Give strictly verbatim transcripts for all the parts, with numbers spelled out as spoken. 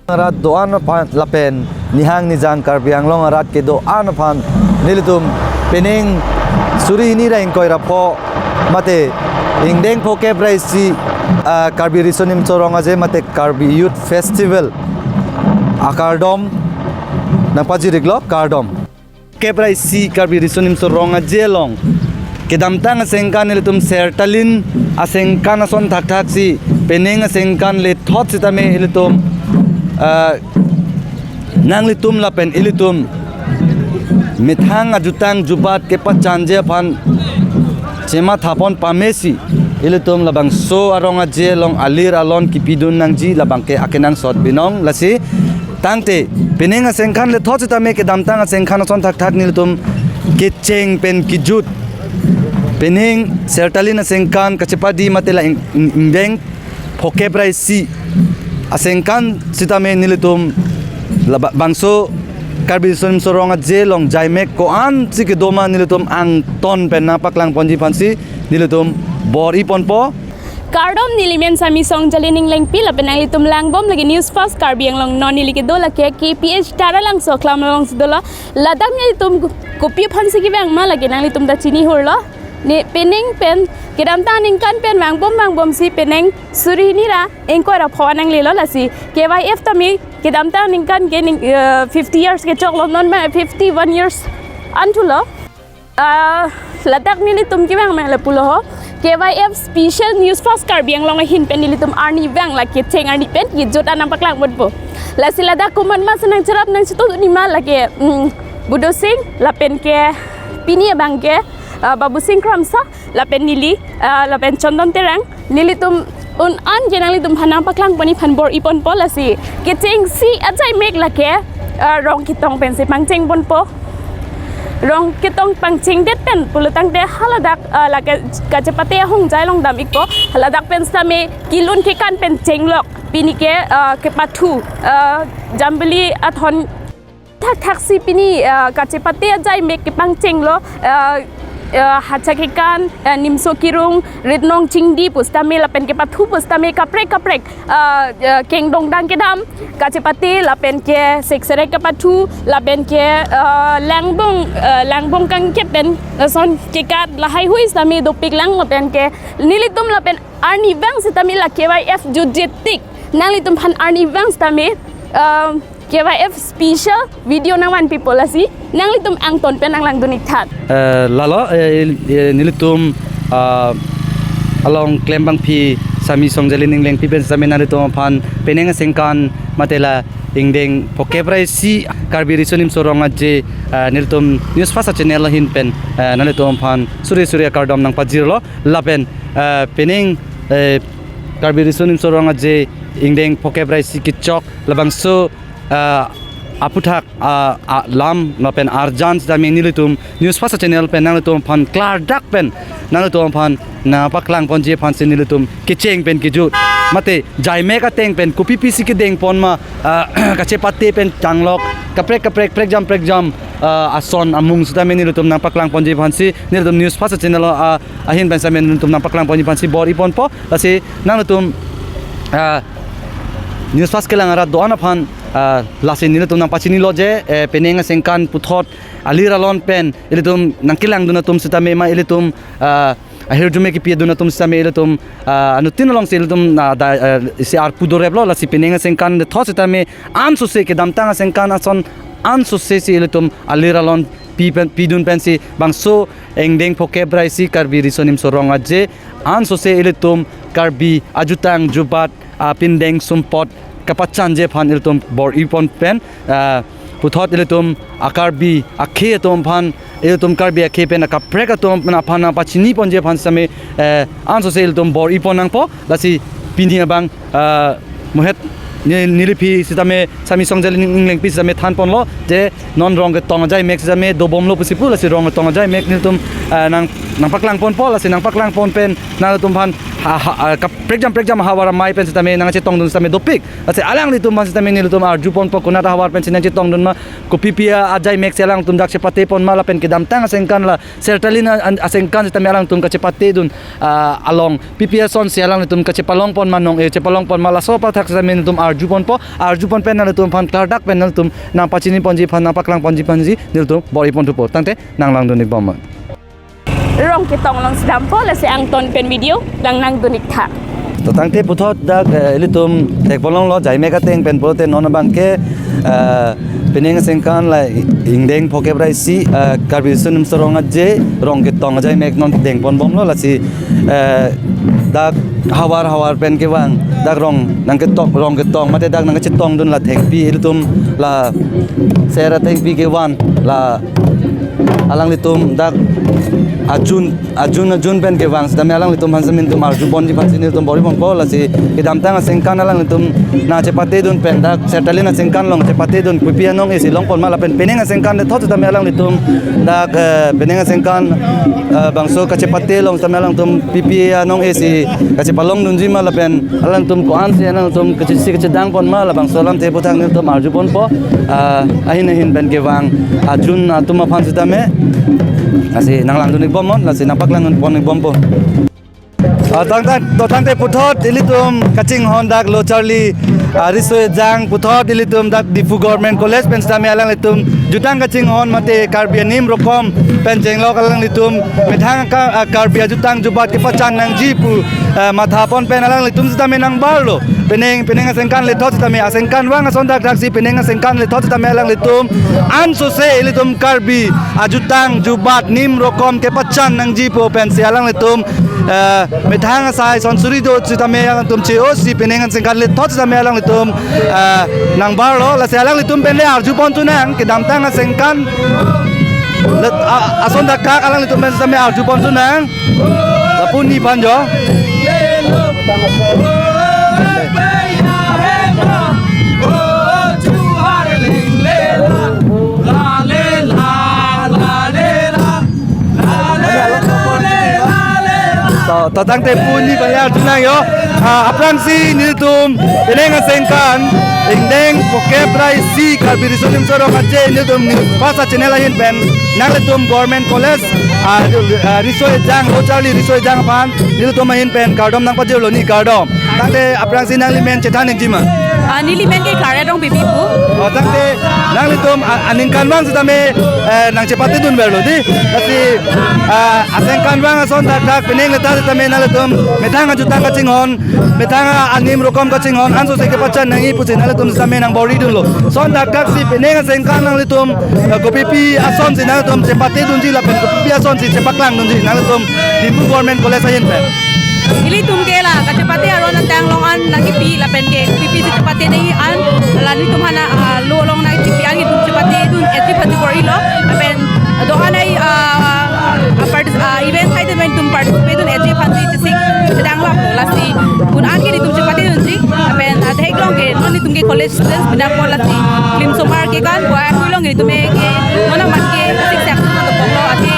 Arat do-an aphan lapen nihang nijang Karbi Anglong arat kedo-an aphan nelitum penang suri hini ra ingkoi ra pho mate ingdeng phokep ra isi, ah, Karbi Riso Nimso Rong Aje mate Karbi Youth Festival akardom nangpajir-iklo, kardom. Phokep ra isi Karbi Riso Nimso Rong Aje along kedamtang asengkan ilitum sertalin asengkan ason thakthak si penang asengkan lethot sitame ilitum, ah, nanglitum lapen ilitum methang ajutang jubat kepachanji aphan chematha pon pame si ilitum labangso arong aje along alir alon kipidun nangji labang ke akenangsot binong. Lasi tangte penang asengkan lethot sitame kedamtang asengkan ason thakthak nelitum kecheng pen kejut penang sertalin asengkan kachepadi mate la ing-, ing-, ingdeng phokep ra isi asengkan sitame nelitum labangso Karbi Riso Nimso Rong Aje along jaimek ko-an si kedo ma nelitum angton pen nangpaklang ponji aphan si nelitum bor-i ponpo. Kardom, neli men Sami Songjali Ninglengpi lapen nanglitum langbom lake News Fast Karbi Anglong. Non neli kedo lake K P H Taralangso aklam along si dolo. Ladak nelitum kopi aphan si kevang ma lake nanglitum ta chini hurlo. Ne penang pen kedamtang aningkan pen vangbom vangbom si penang suri hini ra ingkoi ra pho nanglelo, lasi K Y F tame kedamtang aningkan ke ning, eh, fifty years kechoklo, non ma fifty one years an thulo. Ah, ladak nelitum kevang ma lapulo ho. K Y F special News Fast Karbi Anglong ahin pen nelitum arnivang lake cheng arni pen kejut an nangpaklang ponpo. Lasi ladak komat ma si nangcherap nangchetu ni ma lake, mm, Budo Sing lapen ke pini abang ke, ah, Babu Sing Kramsa lapen neli, ah, lapen Chondon Terang. Nelitum un an ke nanglitum aphan nangpaklang ponji aphan bor-i ponpo, lasi kechengsi ajaimek lake, ah, rong ketong pensi pangcheng ponpo. Rong ketong pangchengdet pen pulotangte haladak, ah, lake kachepate ahongjai along dam-ikpo. Haladak pen sitame kelun kekan pen chenglok pini ke, ah, kepathu, ah, Jambili athon thakthak si pini, ah, kachepate ajaimek kepangchenglo, ah, ah, hacha kekan, ah, nimso kerung, ritnong chingdi pusitame lapen kepathu pusitame kaprek kaprek, ah, ah, kengdongdang kedam kachepate lapen ke sekserek kepathu lapen ke, ah, langbong, ah, langbong kangkep pen, ah, ason kekat lahai hui sitame dopiklang lapen ke nelitum lapen arnivang sitame la K Y F jutje tik nanglitum aphan arnivang sitame, ah, K Y F special video nangvanpipo, lasi nanglitum angton pen nanglangdun-ik tha. Eh, lalo, eh, eh, nelitum, ah, along klembangpi Sami Songjali Ninglengpi pen sitame nanglitum aphan penang asengkan mate la ingdeng phokep ra isi Karbi Riso Nimso Rong Aje, ah, nelitum News Fast channel ahin pen, ah, nanglitum aphan suri suri akardom nangpajirlo lapen, ah, penang, eh, Karbi Riso Nimso Rong Aje ingdeng phokep ra isi kechok labangso, ah, aphuthak, ah, ah, lam lapen arjan sitame nelitum News Fast channel pen nanglitum aphan klardak pen nanglitum aphan nangpaklang ponji aphan si nelitum kecheng pen kejut mate jaimek ateng pen kopi pisi kedeng pon ma, ah, kachepate pen tanglok kaprek kaprek prekjam prekjam, ah, ason amung sitame nelitum nangpaklang ponji aphan si nelitum News Fast channel, ah, ahin pen sitame nelitum nangpaklang ponji aphan si bor-i ponpo. Lasi nanglitum, ah, News Fast kelang arat do-an aphan, ah, lasi nelitum nangpachinilo je, eh, penang asengkan puthot alir alon pen ilitum nangkelangdun atum sitame ma ilitum, ah, ahirjume kipidun atum sitame ilitum, ah, anuttin alongsi ilitum, ah, da, ah, isi arpu doreplo, lasi penang asengkan lethot sitame ansose kedamtang asengkan ason ansose si ilitum alir alon pi pen, pidun pensi bangso ingdeng phokep ra isi Karbi Riso Nimso Rong Aje ansose ilitum Karbi ajutang jubat, ah, pindeng sumpot kapachanji aphan ilitum bor-i pon pen, ah, puthot ilitum a-Karbi akhei atum aphan, ilitum Karbi akhei pen akaprek atum aphan nangpachini ponji aphan sitame, eh, ansose ilitum bor-i pon nangpo. Lasi pini abang, ah, mohet ne-, neliphi sitame Sami Songjali Ning-, Ninglengpi sitame than ponlo je non rong ketong ajaimek sitame dobomlo pusi pu, lasi rong ketong ajaimek nelitum, ah, nang, nangpaklang ponpo, lasi nangpaklang pon pen nangtum aphan ah, ha, ah, kap-, prekjam prekjam ahavar amei pen sitame nangchetongdun sitame dopik. Lasi alanglitum aphan sitame nelitum arjuponpo, konat ahavar pensi nangchetongdun ma, kopipi ajaimek si alangtum dak chepatepon ma lapen kedamtang asengkan la Sertalin a-, an-, asengkan sitame alangtum kachepatedun, ah, along pipi asonsi alanglitum kachepalongpon ma nong-e chepalongpon ma, laso aputhak sitame nelitum arjuponpo, arjupon pen nelitum aphan klardak pen nelitum nangpachiniponji aphan nangpaklangponji aphansi nelitum bor-iponthupo. Tangte nanglangdun-ikbom ma. Rongketong along si dampo, lasi angton pen video langnangdun-iktha. To tangte puthot dak, eh, ilitum thekponlonglo, jaimek ateng pen pulote non abangke, eh, penang asengkan la ingdeng phokep ra isi, eh, Karbi Riso Nimso Rong Aje, Rongketong ajaimek non dengponbomlo, lasi, eh, dak havar havar pen kevang, dak rong nangketong, Rongketong mate dak nangkechetongdun la thengpi, ilitum la ser athengpi kevan la alanglitum dak ajun, ajun, ajun pen kevang sitame alanglitum aphan sitame nelitum arjuponji aphansi nelitum bor-iponpo, lasi kedamtang asengkan alanglitum nangchepatedun pen dak Sertalin asengkan along chepatedun kopipi anong-e si longpon ma lapen penang asengkan lethot sitame alanglitum dak, eh, penang asengkan, eh, bangso kachepate along sitame alangtum pipi anong-e si kachepalongdunji ma lapen alangtum ko-ansi alangtum kachisi kachedangpon ma, labangso alamthe aputhak nelitum arjuponpo, ah, ahin ahin pen kevang ajun atum aphan sitame. Lasi nanglangdun-ikbom non, lasi nangpaklangdunpon-ikbompo. Ah, tangte, to tangte puthot ilitum kachinghon dak Lo Charli, ah, Riso Ejang, puthot ilitum dak Diphu Government College pen sitame alanglitum jutang kachinghon mate Karbi anim rokom pen chenglok alanglitum methang ka, ah, Karbi ajutang jubat kepachan nangji pu, eh, mathapon pen alanglitum sitame nangbarlo. Penang, penang asengkan lethot sitame, asengkan vang ason dakdaksi penang asengkan lethot sitame alanglitum ansose ilitum Karbi ajutang jubat nim rokom kepachan nangji pu pensi alanglitum, eh, methang asai son suri do sitame alangtum che-osi penang asengkan lethot sitame alanglitum, eh, nangbarlo, lasi alanglitum pen le arjuponthunang, kedamtang asengkan let, a, ason dakak alanglitum pen sitame arjuponthunang. Lapu ni aphan jo. To, to tangte pu ni aphan arjunang jo. Ah, aphrangsi nelitum penang asengkan ingdeng phokep ra isi Karbi Riso Nimso Rong Aje nelitum News First channel ahin pen nanglitum Government College, ah, ah, Riso Ejang, Lo Charli Riso Ejang aphan nelitum ahin pen kardom nangpajirlo ni kardom. Tangte aphrangsi nangli men chethan-ikji ma? Ah, neli men ke Klarerong Bibi pu. Oh, tangte nanglitum a-, aningkanvang sitame, eh, nangchepatedunverlo dei. Lasi, ah, asengkanvang ason dakdak penang lethot sitame nanglitum methang ajutang kachinghon, methang anim rokom kachinghon ansose kepachan nangji pusi nanglitum sitame nangbor-idunlo. Son dakdaksi penang asengkan nanglitum, eh, kopipi asonsi nanglitum chepatedunji lapen kopipi asonsi chepaklangdunji nanglitum Diphu Government College ahin pen? Ilitum ke la kachepate aron atang along an nangkipi lapen ke kopipisi chepate nangji an la nelitum aphan, ah, lo along nangkipi an nelitum chepatedun-etji aphansi bor-ilo lapen do-an ai, ah, ah, partic-, ah, event hai temen tum participate dun-etji aphansi chesik chedang lap lasi pun an ke nelitum chepatedunji lapen, ah, theklong ke non nelitum ke college students pinapon lasi film somar ke kan buai ahui along nelitum ke non amat ke sik sak sung atau poklo ati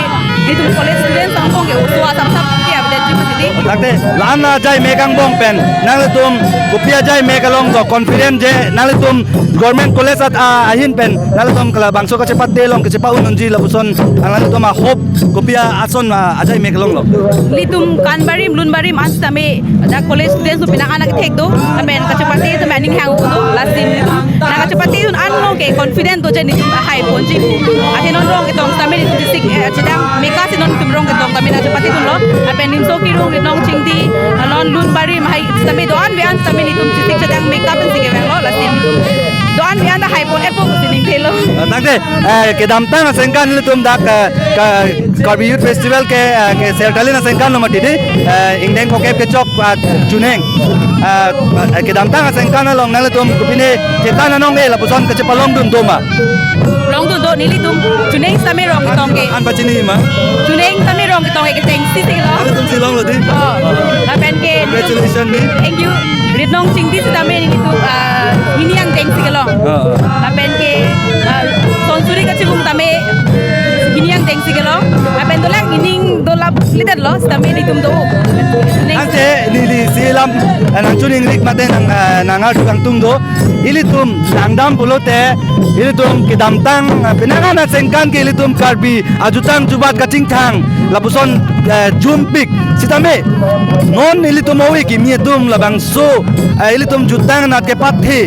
nelitum college students angbong ke oso asap sap ke update ji masidi. Tangte la-an ajaimek angbong pen nanglitum kopi ajaimek along to confident je nanglitum Government College at, ah, ahin pen nanglitum ke labangso kachepate along kachepa-un-unji lapuson nanglitum a-hope kopi ason, ah, ajaimek alonglo? Nelitum kan barim lun barim an sitame dak college students tum pinang an akethek do lapen kachepate tum aning hang do lasi nelitum nangkachepatedun an along ke confident do je nelitum ahaiponji pu. Athe non Rongketong sitame nelitum chesik, eh, chedang meka si non nelitum Rongketong sitame nangchepatedunlo. Lapen Nimso Kirung, Ritnong Chingdi, ah, non lun barim hai sitame do-an ave an sitame nelitum chesik chedang meka pensi kevanglo lasi nelitum do-an ave an ta haipon-etpo pusi ningthelo. Ah, tangte, eh, kedamtang asengkan nelitum dak, eh, ka, Karbi Youth Festival ke, eh, ke Sertalin asengkanlo mati dei, eh, ingdeng phokep kechok, ah, Chuneng. Ah, eh, kedamtang asengkan along nanglitum kopine chethan anong-e lapuson kachepalongdun do ma? Longdun do, nelitum Chuneng sitame Rongketong ke. An pachini ma? Chuneng sitame Rongketong ke kechengsi si kelong. Nanglitumsi longlo dei. Oh, lapen ke. Congratulations ni. Thank you. Ritnong Chingdi sitame nelitum, ah, hini angdengsi kelong. Oh, oh. Lapen ke, ah, son suri kachibung tame hini angdengsi kelong. Lapen dolang ining dolap lider lo sitame nelitum do. Next. Ante ni dam, eh, nangchoningrik mate nang, eh, nangarju kangtung do. Ilitum langdam pulote, ilitum kedamtang, eh, penang an asengkan ke ilitum Karbi ajutang jubat kachingthang lapuson, eh, jumpik sitame non ilitum ove kimi atum labangso, eh, ilitum jutang nat kepathe,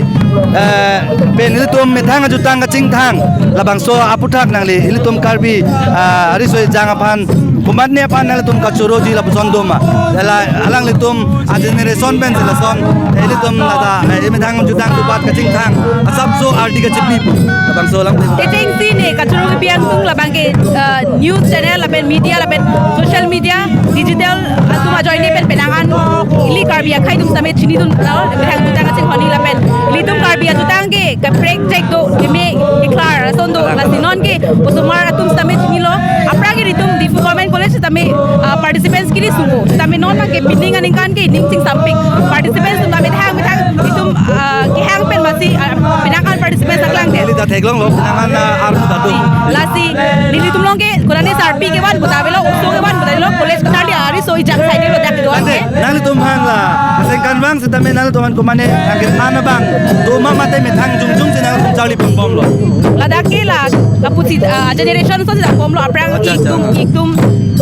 eh, pen ilitum methang ajutang kachingthang labangso aputhak nangli ilitum Karbi, eh, ariso ejang aphan komatne aphan nanglitum kachoroji lapuson doma. Hala alanglitum ageneration pensi lason, eh, ilitum lata, eh, emethang jutang jubat kachingthang asapso ardi kachipi pu labangso alam. Kechengsi ne kachoro kepi angtung labang ke, eh, news channel lapen media lapen social media digital atum ajoine pen penang an ili Karbi akhei atum sitame chinidun lo, emethang jutang kachinghon-i lapen ilitum Karbi ajutang ke kaprek chek do, keme keklar ason do, lasi non ke osomar atum sitame chinilo. Aphrang ke ilitum Diphu Government College sitame, ah, participants kiri sungo. Sitame non abang ke pining aningkan ke ning chingsampik. Participants atum sitame thang methang ilitum, ah, kehang pen masi, ah, penang an participants aklang de. Neli ta theklonglo, penang an, ah, armu ta do. Lasi nelitum along ke konane sarpi kevan puta avelo, oso kevan puta avelo, college kacharli ariso ejang side lo dak do. Ante, nanglitum aphan la asengkan abang sitame nanglitum aphan komatne nangkethan abang doma mate methang jongjong si nangtum charli ponbomlo? Ladak ke la, lapusi, ah, generation ason si ponbomlo, aphrang Accha, accha. Itum, itum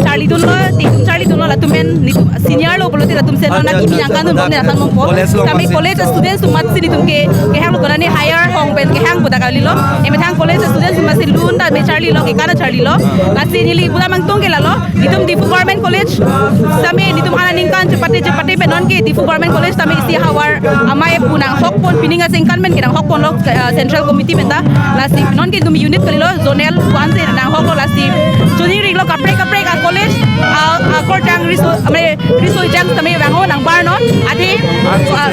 charlidunlo, itum charlidunlo, latum pen, itum senior lo pulote latum senior Accha, na kimi accha, nangkan accha. Tum ne asan mongpo. College lo Kami masi. College students atum matsi itum ke, kehang lo konane higher hong pen kehang puta kalilo. Emethang college students atum matsi lun ta me charlilo, kekan charlilo. Lasi neli pura mangtung ke lalo. Itum Diphu Government College sitame itum aningkan chepate chepate pen non ke Diphu Government College sitame isi havar amei pu nanghok pon, pining asengkan pen ke nanghok ponlo, eh, Central Committee pen ta. Lasi non ke itum unit kalilo, zonal one si nanghoklo, lasi choningrilo kaprek kaprek a college, a, akorjang riso, mane riso ejang sitame vangnon nangbarnon, athe, ah,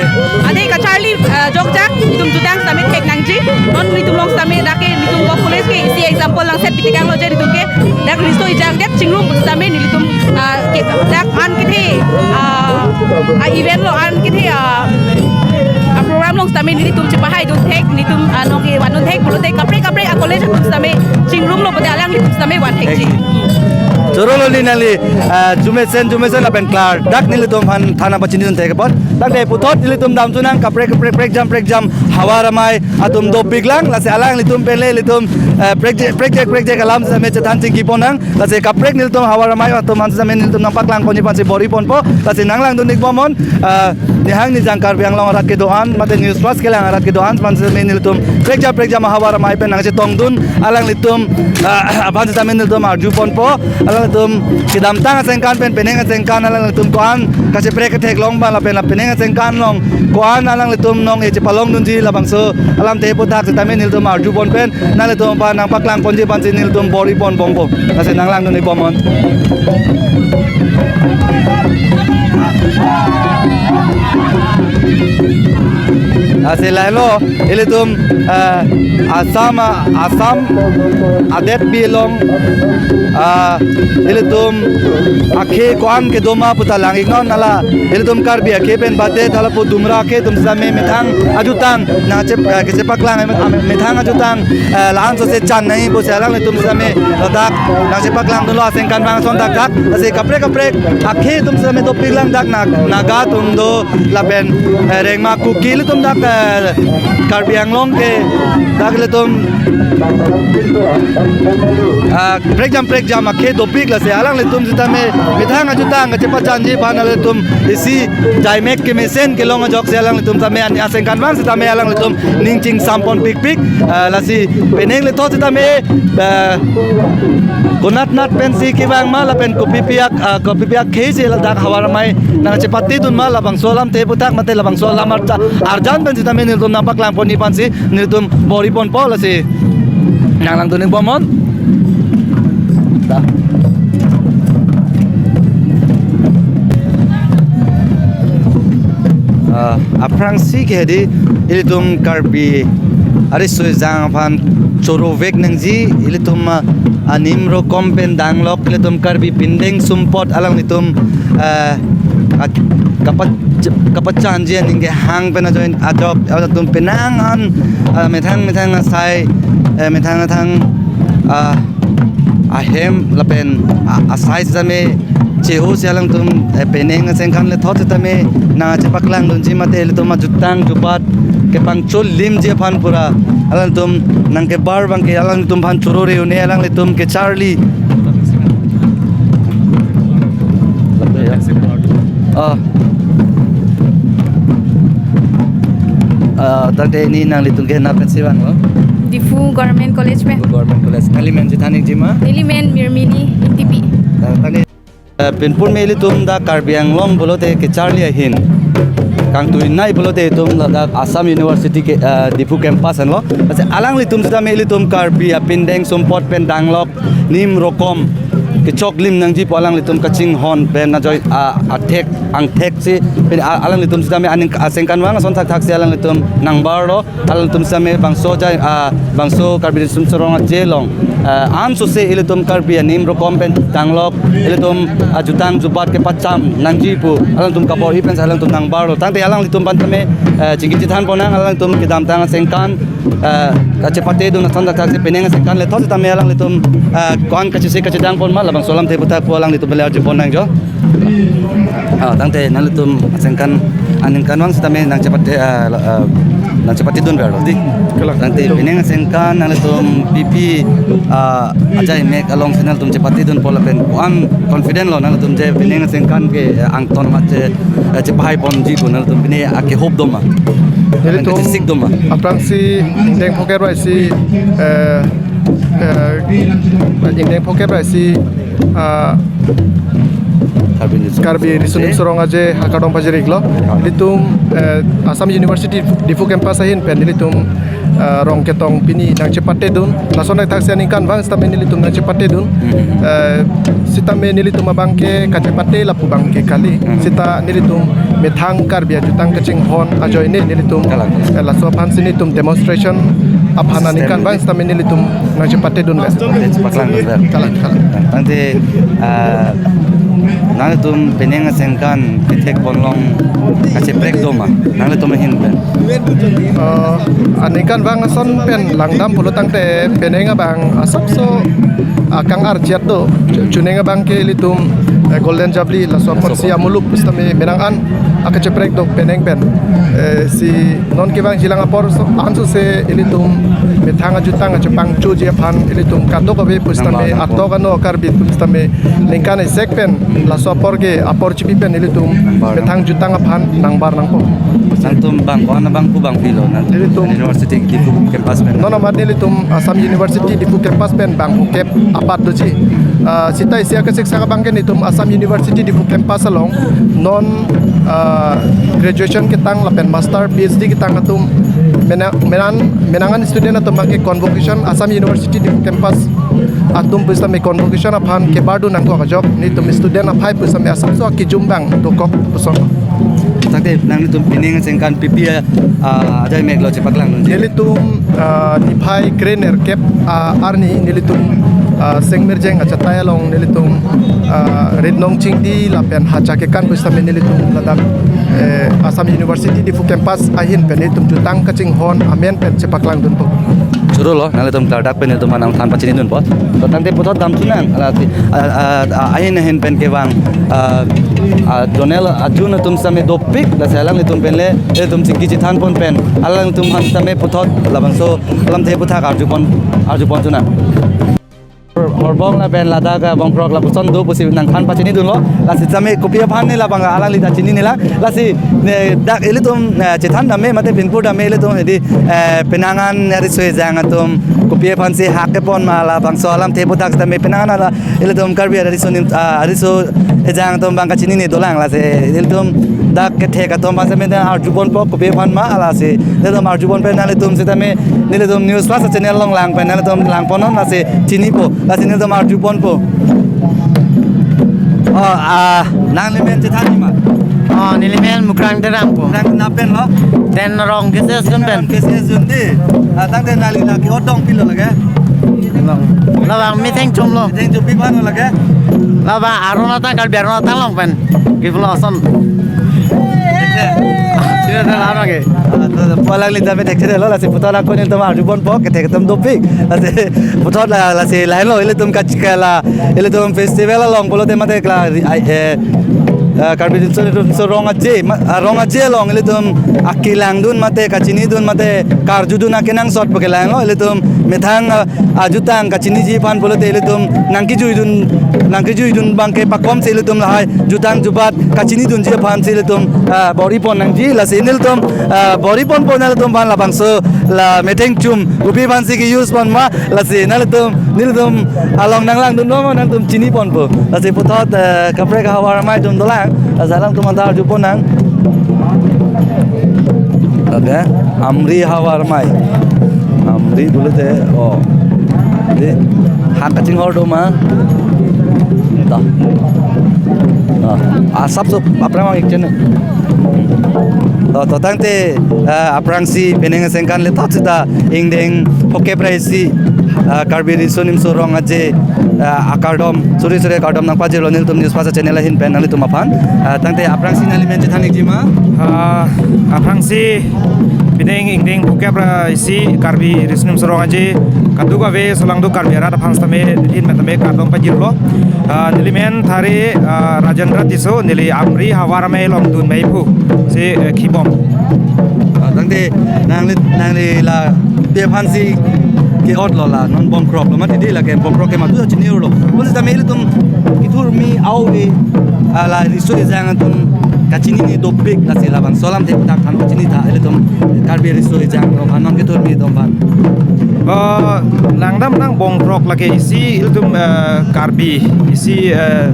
athe kacharli, ah, jokjak itum jutang sitame thek nangji. Non itum along sitame dak ke itum Govt College ke isi example langset pitikanglo je itum ke dak riso ejang dak chingrum sitame nelitum, ah, ke dak an kethe, ah, ah, event lo an kethe, ah, ah, program along sitame nelitum chepahaidun thek, nelitum, ah, nong kevandun thek pulote kaprek kaprek a college atum sitame chingrumlo pulote alanglitum sitame van thekji. Chorolo ni nangli, ah, jumesen jumesen lapen klardak nelitum aphan than pachinidun thek apot. Dak de puthot nelitum damchunang kaprek kaprek prekjam prekjam havar amei atum dopiklang, lasi alanglitum pen le ilitum, eh, prekjak prekjak prekjak alam sitame chethan chingki ponnang. Lasi kaprek nelitum havar amei atum aphan sitame nelitum nangpaklang ponji aphansi bor-i ponpo. Lasi nanglangdun-ik bomnon, ah, nihang nijang Karbi Anglong arat kedo-an mate News First kelang arat kedo-an aphan sitame nelitum prekjam prekjam havar amei pen nangchetongdun alanglitum, ah, aphan sitame nelitum arju ponpo. Alanglitum kedamtang asengkan pen penang asengkan alanglitum ko-an kacheprek ketheklong abang lapen la penang asengkan along ko-an alanglitum nong-e chepalongdunji labangso alamthe aputhak sitame nelitum arju pon pen nanglitum aphan nangpaklang ponji aphansi nelitum bor-i ponbompo. Lasi nanglangdun-ik bomnon. Lasi lahelo ilitum, ah, Assam, ah, Assam adet bi along, ah, ilitum akhei ko-an kedo ma puta lang-iknon, hala ilitum Karbi akhei pen badet hala pu dumra akhei atum sitame methang ajutang nangchep, ah, kachepaklang, ah, methang ajutang, ah, la-an sose chan nangji pusi alanglitum sitame ladak nangchepaklangdunlo asengkan abang ason dak dak. Lasi kaprek kaprek akhei atum sitame dopiklang dak Na-, Naga atum do lapen, eh, Rengma Kuki ilitum dak, eh, Karbi Anglong ke dak ilitum, ah, prekjam prekjam akhei dopik, lasi alanglitum sitame methang ajutang kachepachanji aphan ilitum isi jaimek kemesen kelong ajoksi alanglitum sitame an-, asengkan abang sitame alanglitum ning chingsam ponpikpik, ah, lasi penang lethot sitame, ah, konat nat pensi kevang ma lapen kopi pi ak, ah, kopi pi akhei si ladak havar amei nangchepatidun ma labangso alamthe aputhak mate labangso alam arja-, arjan pen sitame nelitum nangpaklang ponji aphansi nelitum bor-i ponpo, lasi nanglangdun-ik bomnon. Da. Ah, aphrangsi ke hedi ilitum Karbi ariso ejang aphan chorovek nangji, ilitum, ah, anim rokom pen danglok ilitum Karbi pindeng sumpot alanglitum, ah, ak-, kapat-, kapachanji aning kehang pen ajoin ajok atum penang an, ah, methang methang asai, eh, methang methang, ah, ahem lapen, ah, asai sitame Che-o si alangtum, eh, penang asengkan lethot setame nangchepaklangdunji mate ilitum ajutang jubat kepangcholimji aphan pura alangtum nangkebar abangke alangtum aphan choro re-un-e alanglitum kecharli. Oh. Ah, tangte neli nanglitum ke nap pensi vanglo? Diphu Government College pen. Government College. Nangli men chethan-ikji ma? Neli men Mirmili Ingtipi. Ah, tangte Eh, pinpur me ilitum dak Karbi Anglong pulote kecharli ahin kangtuinei pulote itum ladak Assam University ke, eh, Diphu campus anlo. Ase alanglitum setame ilitum Karbi apindeng sumpot pen danglok nim rokom kechoklim nangji pu alanglitum kachinghon pen ajoine, ah, athek angthek si pen, ah, alanglitum setame aning asengkan vang ason thakthak si alanglitum nangbarlo. Alangtum setame bangso ajai, ah, bangso Karbi Riso Nimso Rong Aje along, ah, ansose ilitum Karbi anim rokom pen danglok, ilitum ajutang jubat kepacham nangji pu alangtum kabor-i pen alangtum nangbarlo. Tangte alanglitum aphan tame, eh, chingki chethan ponnang, alangtum kedamtang asengkan, eh, kachepatedun ason thakthak si penang asengkan lethot setame alanglitum, eh, ko-an kachisi kachedang pon ma labangso alamthe aputhak pu alanglitum pen le arju ponnang jo. Ah, tangte nanglitum asengkan aningkan vang setame nangchepate, ah, la-, ah, nangchepatedun verlo dei. Kalang. Tangte penang asengkan nanglitum P P, ah, ajai mek alongsi nanglitum chepatedunpo lapen ko-an confident lo nanglitum je penang asengkan ke, eh, angton amat che, eh, chepahai ponji pu nanglitum pine ake hope do ma? Nelitum kachesik do ma? Aphrangsi ingdeng phokep ra isi, eh, eh, ingdeng phokep ra isi, ah, Karbi Riso Karbi Riso Nimso Rong Aje hakardom pajir-iklo. Ilitum, eh, Assam University Diphu campus ahin pen nelitum, eh, Rongketong pini nangchepatedun. Lason thakthak si aningkan vang setame nelitum nangchepatedun. Hmm. Eh, setame nelitum abangke kachepate lapu abangke kali. Hmm. Seta nelitum methang Karbi ajutang kachinghon ajoine nelitum, kalang, eh, laso aphansi nelitum demonstration aphan aningkan vang setame nelitum nangchepatedun le. Paklangdun le. Kalang, kalang. Tangte, ah, nanglitum penang asengkan kethek ponlong kacheprek do ma nanglitum ahin pen? Eh, aningkan vang ason pen langdam pulo tangte penang abang asapso, ah, kang-archet do. Chu-, chuning abangke ilitum, eh, Golden Jubilee laso apor si amuluk setame menang an akacheprek do penang pen. Eh, si non kevangjilang apor so, ansose ilitum methang ajutang achepangchoji aphan ilitum kadokave pu setame, nangbar nangpo, atok ano Karbi atum setame ningkan isek pen laso apor ke apor chipi pen ilitum methang jutang aphan nangbar nangpo. Nangtum bang ko-an abang pu bang pilo nang? Nelitum university Diphu campus pen. Non amat nelitum Assam University Diphu campus pen bang phokep apat doji. Ah, seta isi akesik saka abangke nelitum Assam University Diphu campus along non, ah, graduation ketang lapen master P H D ketang atum mena-, menan-, menang an student atum abangke convocation, Assam University Diphu campus atum pu setame convocation aphan kebardun nangkok ajok nelitum student aphai pu setame asapso akijum bang dokok puson. Tangte nanglitum penang asengkan P P, ah, ajai mek lo chepaklangdunji? Nelitum, ah, niphai krenerkep, ah, arni nelitum, ah, Sengmirjeng achatai along nelitum, ah, ritnong chingdi lapen hacha kekan pu setame nelitum ladak, eh, Assam University Diphu campus ahin pen nelitum jutang kachinghon amen pen chepaklangdunpo. Choro lo, nanglitum klardak pen nelitum aphan nangthan pachinidunpo. To tangte puthot damthu nang, ala ti, ah, ah, ah, ahin ahin pen kevang, ah, ah, zonal ajun atum setame dopik, lasi alanglitum pen le, ilitum chingki chethan pon pen, alangtum aphan setame puthot labangso alamthe aputhak arju pon, arju ponthu nang. Horbong lapen ladak, ah, Bongkrok lapuson do pusi nangthan pachinidunlo. Lasi setame kopi aphan ne labang alangli ta chinine lang. Lasi ne dak ilitum, eh, chethan dam me mate pinpur dam me ilitum hedi, eh, penang an ariso ejang atum kopi aphansi hak kepon ma labangso alamthe aputhak setame penang an ala ilitum Karbi ariso nim, ah, ariso ejang atum abang kachinine dolang, lasi ilitum dak kethek atum aphan setame arju ponpo kopi aphan ma, lasi ilitum arju pon pen nanglitum setame nelitum News Plus channel along lang pen nanglitum lang ponnon, lasi chinipo, lasi nelitum arju ponpo. Oh, ah, nangli men chethanji ma? Oh, neli men Mukrang Terang po. Nang nap pen lo? Ten Rong K C S Jun pen. K C S Jun dei. Ah, tangte nangli la ke-ot dong pilo lake? Labang metheng chum lo. Metheng chum pi aphan lo lake? Labang aron atang, Karbi aron atang along pen. Kiplo ason. Lama ke. Ah, to, to, pu alangli tame thekthelo, lasi puthot ako nelitum arju ponpo, kethek atum dopik. Lasi puthot la, lasi lahenlo, ilitum kachikala, ilitum festival along pulote mate kala, ai, eh, eh, Karbi Riso Nimso Rong Aje, ma-, ah, Rong Aje along ilitum akelang dun mate, kachini dun mate, karju dun akenangsot pu ke lahenlo, ilitum methang, ah, ajutang kachiniji aphan pulote ilitum nangkejui dun, nangkejui dun abangke pakom si ilitum lahai jutang jubat kachini dunji aphan si ilitum, ah, bor-i pon nangji, lasi nelitum, ah, bor-i ponpo nanglitum aphan labangso la metheng chum kopi aphan si ke-use pon ma, lasi nanglitum, nelitum along nanglang dunlo ma nangtum chini ponpo. Lasi puthot, eh, kaprek havar amei atum dolang, lasi alangtum anta arju pon nang. Oke, Amri havar amei. Amri pulote, oh. Di, ha kachinghor do ma. Ta. Ah, asapso aphrang vang-ik chene. To, to tangte, eh, aphrangsi penang asengkan le thot seta ingdeng phokep ra isi, eh, Karbi Riso Nimso Rong Aje, eh, akardom, suri suri akardom nangpajirlo nelitum News Pasa channel ahin pen nanglitum aphan. Eh, tangte aphrangsi nangli men chethan-ikji ma? Ah, aphrangsi penang ingdeng phokep ra isi Karbi Riso Nimso Rong Aje kadokave solangdo Karbi arat aphan sitame nelihin pen tame kardom pajirlo. Ah, neli men thari, ah, Rajendra Tisso, neli Amri havar amei along dun mei phu si, eh, khibom. Ah, tangte nangli, nangli lapu aphansi ke-otlo la, non bongkroklo mati di lake bongkrok ke madu chini urlo. Pusi tame ilitum kethurmi au-e, ah, la riso ejang atum kachinine dopik, lasi labangso alamthe dak than kachini tha ilitum Karbi riso ejang atum aphan, non kethurmi atum aphan. Eh, langdamnang bongkrok lake isi ilitum, eh, Karbi, isi, eh,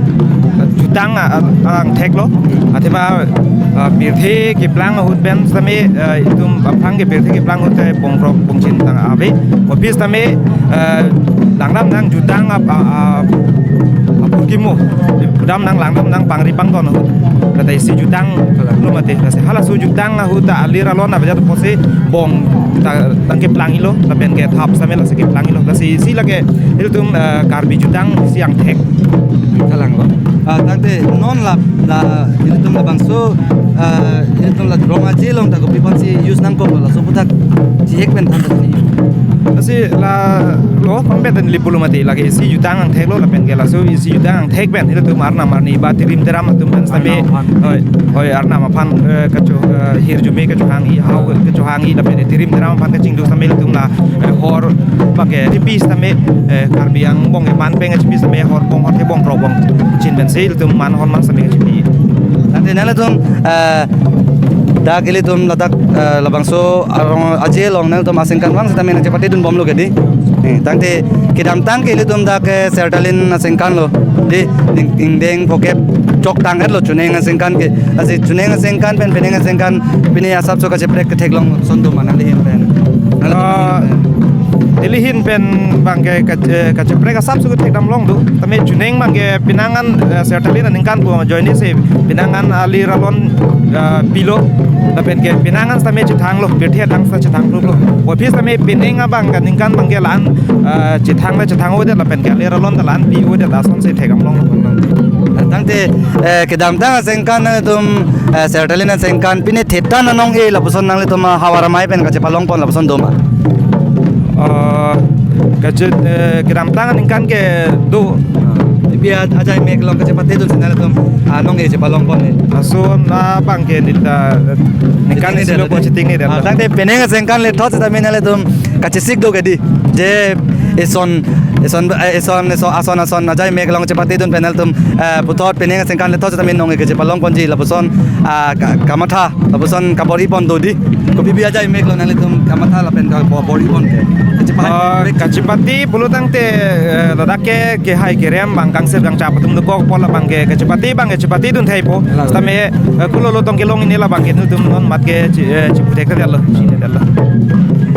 jutang, ah, ah, angthek lo. Athema, ah, pirthe keplang ahut pen sitame, eh, ilitum aphrang ke pirthe keplang ahut te bongkrok bongchin tang ave. Office tame, eh, langdamnang jutang ap-, ah, ah, apurkimo. Damnang langdamnang pangri pangdon ahut. Kata isi jutang lo mati. Lasi halaso jutang ahut ta alir alon abajat posi bong ta tang keplang-iklo, lapen ke thap sitame lasi keplang-iklo. Lasi isi lake ilitum, eh, Karbi jutang isi angthek. Kalang lo. Ah, tangte non la, la ilitum labangso, eh, ilitum la Rong Aje along ta kopi aphansi use nangkoklo, laso aphuthak chihek pen than tha ni. Lasi la lo pangpet dan lipu lo mati lake isi jutang angthek lo lapen ke laso isi jutang angthek pen ilitum arnam arni ba tirim tiram atum pen sitame. Arnam aphan. Hoi, hoi, arnam aphan, eh, kacho, eh, hirjume kachohang-i, hau kachohang-i lapen tirim tiram aphan kachingduk sitame ilitum la, eh, hor abangke chipi sitame, eh, Karbi angbong ke man pen chipi sitame hor bong hor ke bongkrok bongchin pensi ilitum man hor man sitame chipi. Tangte nanglitum, eh, dak ilitum ladak, eh, labangso Rong Aje along nanglitum asengkan vang sitame nangchepate dunbomlo ke di. Eh, tangte kedamtang ke ilitum dak, eh, Sertalin asengkan lo. Di, ing-, ingdeng phokep chok tang-etlo chuneng asengkan ke. Lasi chuneng asengkan pen penang asengkan pine asapso kacheprek ketheklong son do ma nanglihin pen? Ah, nelihin pen abangke kach-, eh, kacheprek asapso kethekdam long do. Tame chuneng abangke penang an, eh, Sertalin aningkan pu ajoine si penang an alir alon, eh, pilo. Lapen ke penang an sitame chethanglo, pirthe adang sita chethanglo. Office tame penang abang kaningkan abangke la-an, eh, chethang la chethang avedet lapen ke alir alon ta la-an pi avedet asonsi thekdam long. Tangte, eh, kedamtang asengkan nanglitum, eh, Sertalin asengkan pine thetan anong-e lapuson nanglitum, ah, havar amei pen kachepalong pon lapuson do ma? Eh, kache-, eh, kedamtang aningkan ke do. Ipi a-, ajai mek along kachepate dunsi nanglitum, ah, anong-e chepalong pon ni. Lason abangke neta, eh, ningkan isi lo ko chitingne det. Ah, tangte penang asengkan le thot sitame nanglitum kachesik do ke di. Je eson, eson, eh, eson, eson, ason, ason ajai mek along chepate dun pen nanglitum, eh, puthot penang asengkan le thot sitame nong-e kachepalong ponji lapuson, ah, ka-, kamatha lapuson kabor-i pon do di. Kopi pi ajai mek lo nanglitum kamatha lapen kabor-i pon ke? Kachepa-, ah, kachepate pulo tangte, eh, ladak ke, kehai kerem abang kangsir kangchap atum dokok apot labangke kachepate abangke chepate dun theipo. Lalu. Sitame, eh, kulo lo tong kelong-ikne labangke nelitum non mat ke chi-, eh, chiputhekthedetlo, chinedetlo.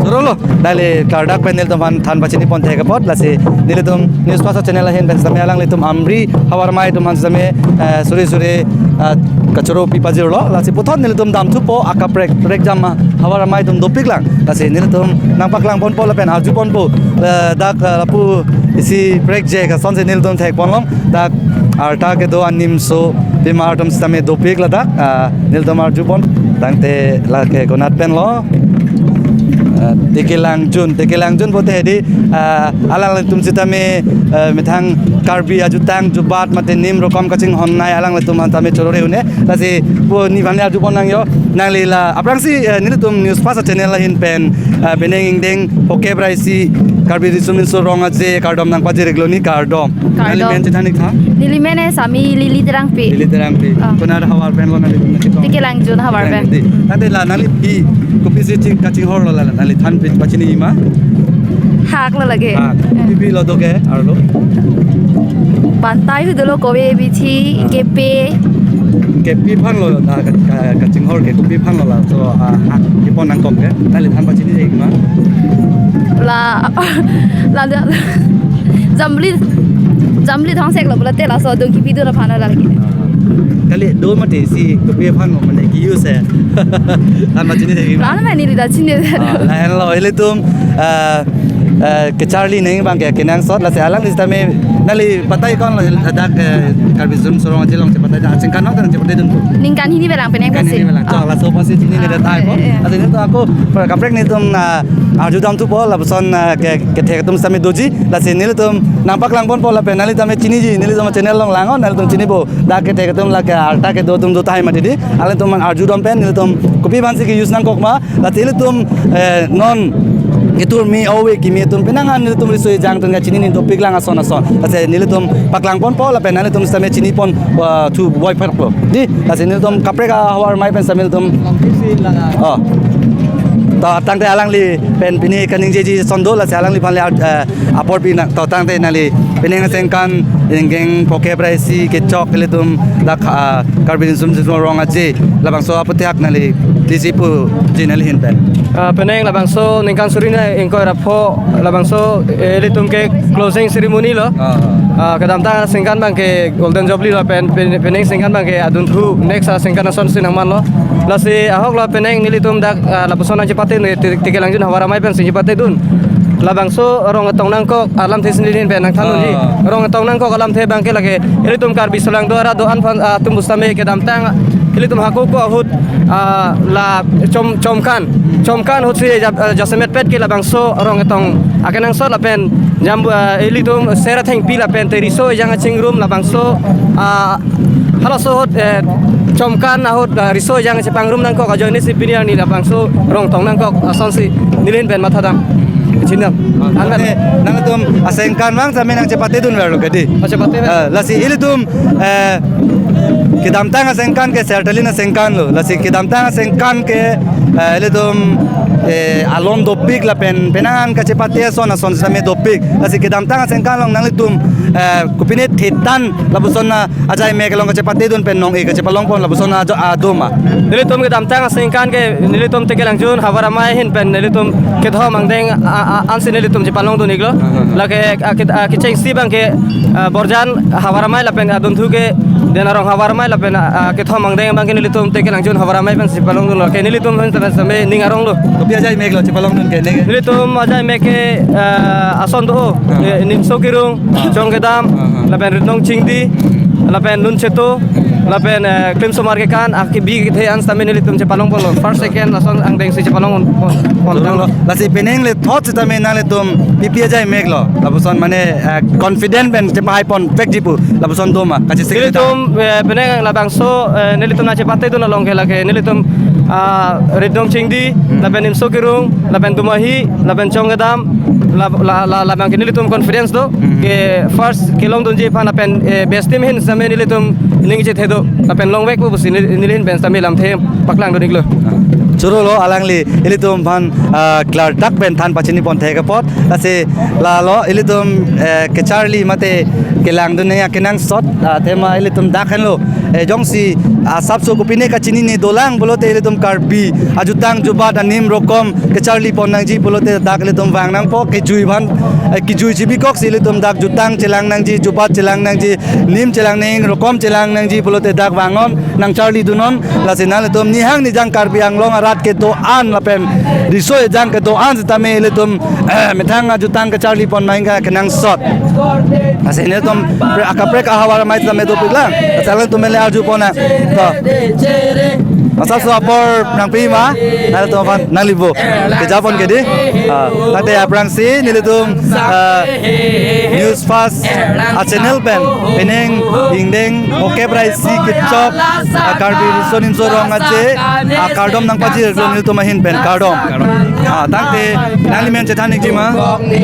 Choro lo, dak le klardak pen nelitum aphan than pachini pon thek apot, lasi nelitum News Pasa channel ahin pen sitame alanglitum Amri havar amei atum aphan sitame, eh, suri suri, eh, kachoro pi pajirlo, lasi puthot nelitum damthupo akaprek prekjam, ah, havar amei atum dopik lang. Lasi nelitum nangpaklang ponpo lapen arju ponpo, eh, dak, eh, lapu isi prekjak asonsi nelitum thek ponlong, dak arta kedo animso pimar atum sitame dopik ladak, ah, nelitum arjupon, tangte lake konat pen lo, ah, Tekelangjun, Tekelangjun pulote hedi, ah, alanglitum sitame, ah, methang Karbi ajutang jubat mate nim rokom kachinghonnei alanglitum aphan tame chorore un-e, lasi pu nephan arjupon nang jo, nangli la aphrangsi, eh, nelitum News Fast channel ahin pen, eh, penang ingdeng phokep ra isi Karbi Riso Nimso Rong Aje kardom nangpajir-iklo ni, kardom. Kardom. Nangli men chethan-ik tha? Neli men Sami Lily Terangpi. Lily Terangpi. Ah. Konat havar pen lo nangli? Tekelangjun havar pen. Tekelangjun. Tangte la nangli phi kopisi ching kachinghorlo la nangli than pi pachini ma? Hak lo lake. Ah, phi phi lo do ke, arlo? Pantai hu dolo, kove, bithi, ah, kepi. Kepi aphan lo, ah, ka, ka, kachinghor ke kopi aphan lo laso, ah, hak kepon nangkok ke, nangli than pachini-ik ma? La, la, la, jambili, jambili thongsek lo pulote laso adung kipidun aphan lo lake. Kali do mati si kopi aphan lo mane ki-use he. Than pachini-ik ma? Plan mane neli ta chini. Ah, lahenlo ilitum, ah, eh, kacharli neng abang ke kenangsot, lasi alangli sitame nangli patai ko-an lo dak, eh, Karbi Riso Nimso Rong Aje along chepatai, aningkan non ta nangchepatedun ko? Ningkan hini pen lang penang. Ningkan hini pen lang. Ah. Chok, laso apotsi chini, ah, neli tahai po. Eh, eh. Lasi nelitum ako kaprek nelitum, ah, arjudam thupo, lapuson, ah, ke, kethek atum sitame doji, lasi nelitum nangpaklangponpo lapen nangli tame chiniji, nelitum channel along lang-o, nanglitum chinipo. Dak kethek atum lake arta kedo atum do tahai mati di, alangtum arjudam pen nelitum kopi aphansi ke-use nangkok ma, lasi ilitum, eh, non itur mi ove kimi atum penang an ilitum riso ejang atum kachinine dopik lang ason ason. Lasi nelitum paklangponpo lapen nanglitum sitame chinipon, uh, thu voiphakpo. Di, lasi nelitum kaprek ahavar amei pen sitame nelitum. Oh. To tangte alangli pen pini kaningjeji ason do, lasi alangliphan le, eh, apor pi nang, to tangte nangli penang asengkan ingdeng phokep ra isi kechok ilitum dak, ah, Karbi Riso Nimso Rong Aje labangso aphuthak nangli D C puji nangli ahin pen. Ah, penang labangso ningkan suri ni ingkoi ra pho labangso, eh, ilitum ke closing ceremony lo. Ah. Ah, kedamtang asengkan abang ke Golden Jubilee lo pen, pen, penang asengkan abang ke adunthu next asengkan asonsi nangmanlo. Lasi ahok lo penang nelitum dak, ah, lapuson nangchepate ni Te-, Tekelangjun havar amei pensi chepatedun. Labangso rong ketong nangkok alamthe si neli ahin pen nangthanji. Ah. Rong ketong nangkok alamthe abang ke lake ilitum Karbi Solang do arat do-an aphan, ah, atum pusitame kedamtang ilitum hako ko ahut, ah, la chom, chomkan. Chomkan ahutsi ja-, ah, jasemetpet ke labangso rong ketong akenangsot lapen jam, ah, ilitum sera thengpi lapen te riso ejang achingrum labangso, ah, halaso ahut, eh, chomkan ahut, ah, riso ejang chepangrum nangkok ajoine si pini arni labangso rong ketong nangkok asonsi neli ahin pen mathadam. Chinam. Ah, anwar. Nangtum asengkan abang sitame nangchepatedun verlo ke di? Oh, chepate ver. Eh, lasi ilitum, eh, kedamtang asengkan ke sertalin asengkan lo. Lasi kedamtang asengkan ke, eh, ilitum, eh, alon dopik lapen penang kachepate ason ason sitame dopik. Lasi kedamtang asengkan along nanglitum, eh, kopine thetan lapuson ajaimek along kachepatedun pen nong-e kachepalongpon lapuson ajo adoma. Nelitum kedamtang asengkan ke nelitum Tekelangjun havar amei ahin pen nelitum kethom angdeng a, a, ansi nelitum chepalongdun-iklo. Aha. Lake, ah, ke, ah, kechengsi abang ke, ah, Borjan havar amei lapen adunthu ke Den Arong havar amei lapen, ah, ah, kethom angdeng abang ke nelitum Tekelangjun havar amei pensi palongdunlo. Ke nelitum pen sitame ning arong lo. Kopi ajaimek lo chepalongdun ke neke? Nelitum ajaimek ke, ah, ason do, ah, eh, Nimso Kirung, ah, Chong Kedam, ah, ah, lapen Ritnong Chingdi, lapen Nuncheto, lapen, eh, Klimsomar Kekan, akibi kethe an sitame nelitum chepalongponlo. First, second, lason angdengsi chepalongpon, pon, pon. Lasi penang le thot sitame nanglitum pipi ajaimek lo. Lapuson mane, eh, confident pen chepahaipon pekji pu. Lapuson doma. Kachesik. Nelitum, eh, penang labangso, eh, nelitum nangchepatedun along ke lake nelitum, ah, Ritnong Chingdi, hmm, lapen Nimso Kirung, lapen Dumahi, lapen Chong Kedam, la, la, la, labang ke nelitum confidence do, hmm, ke first kelongdunji aphan lapen, eh, best team ahin sitame nelitum ning chethe do, lapen longvekpo pusi neli, neli ahin pen sitame lamthe paklangdun-iklo. Choro lo alangli ilitum aphan, ah, klardak pen than pachinipon thek apot, lasi lalo ilitum, eh, kacharli mate kelangdun nangji akenangsot, ah, athema ilitum dak henlo, eh, jongsi asapso kopine kachinine dolang pulote ilitum Karbi ajutang jubat anim rokom kacharlipon nangji pulote dak ilitum vang nangpo, kejui aphan, eh, kejui chibikoksi ilitum dak jutang chelang nangji, jubat chelang nangji, nim chelang nangji, rokom chelang nangji pulote dak vangnon, nangcharlidunon, lasi nanglitum nihang nijang Karbi Anglong arat kedo-an lapen riso ejang kedo-an sitame ilitum, eh, methang ajutang kacharlipon nangji akenangsot. Lasi nelitum pre-, akaprek ahavar amei sitame dopik lang. Lasi alangtum le Arju pon nang. To. Asapso apor nangpi ma. Nangtum aphan nanglibo. Kejapon ke dei. Ah, tangte aphrangsi nelitum, ah, News Fast a-channel pen pining ingdeng phongkep ra isi kechok, ah, Karbi Riso Nimso Rong Aje, ah, kardom nangpajir lo nelitum ahin pen kardom. Ah, tangte nangli men chethan ikji ma.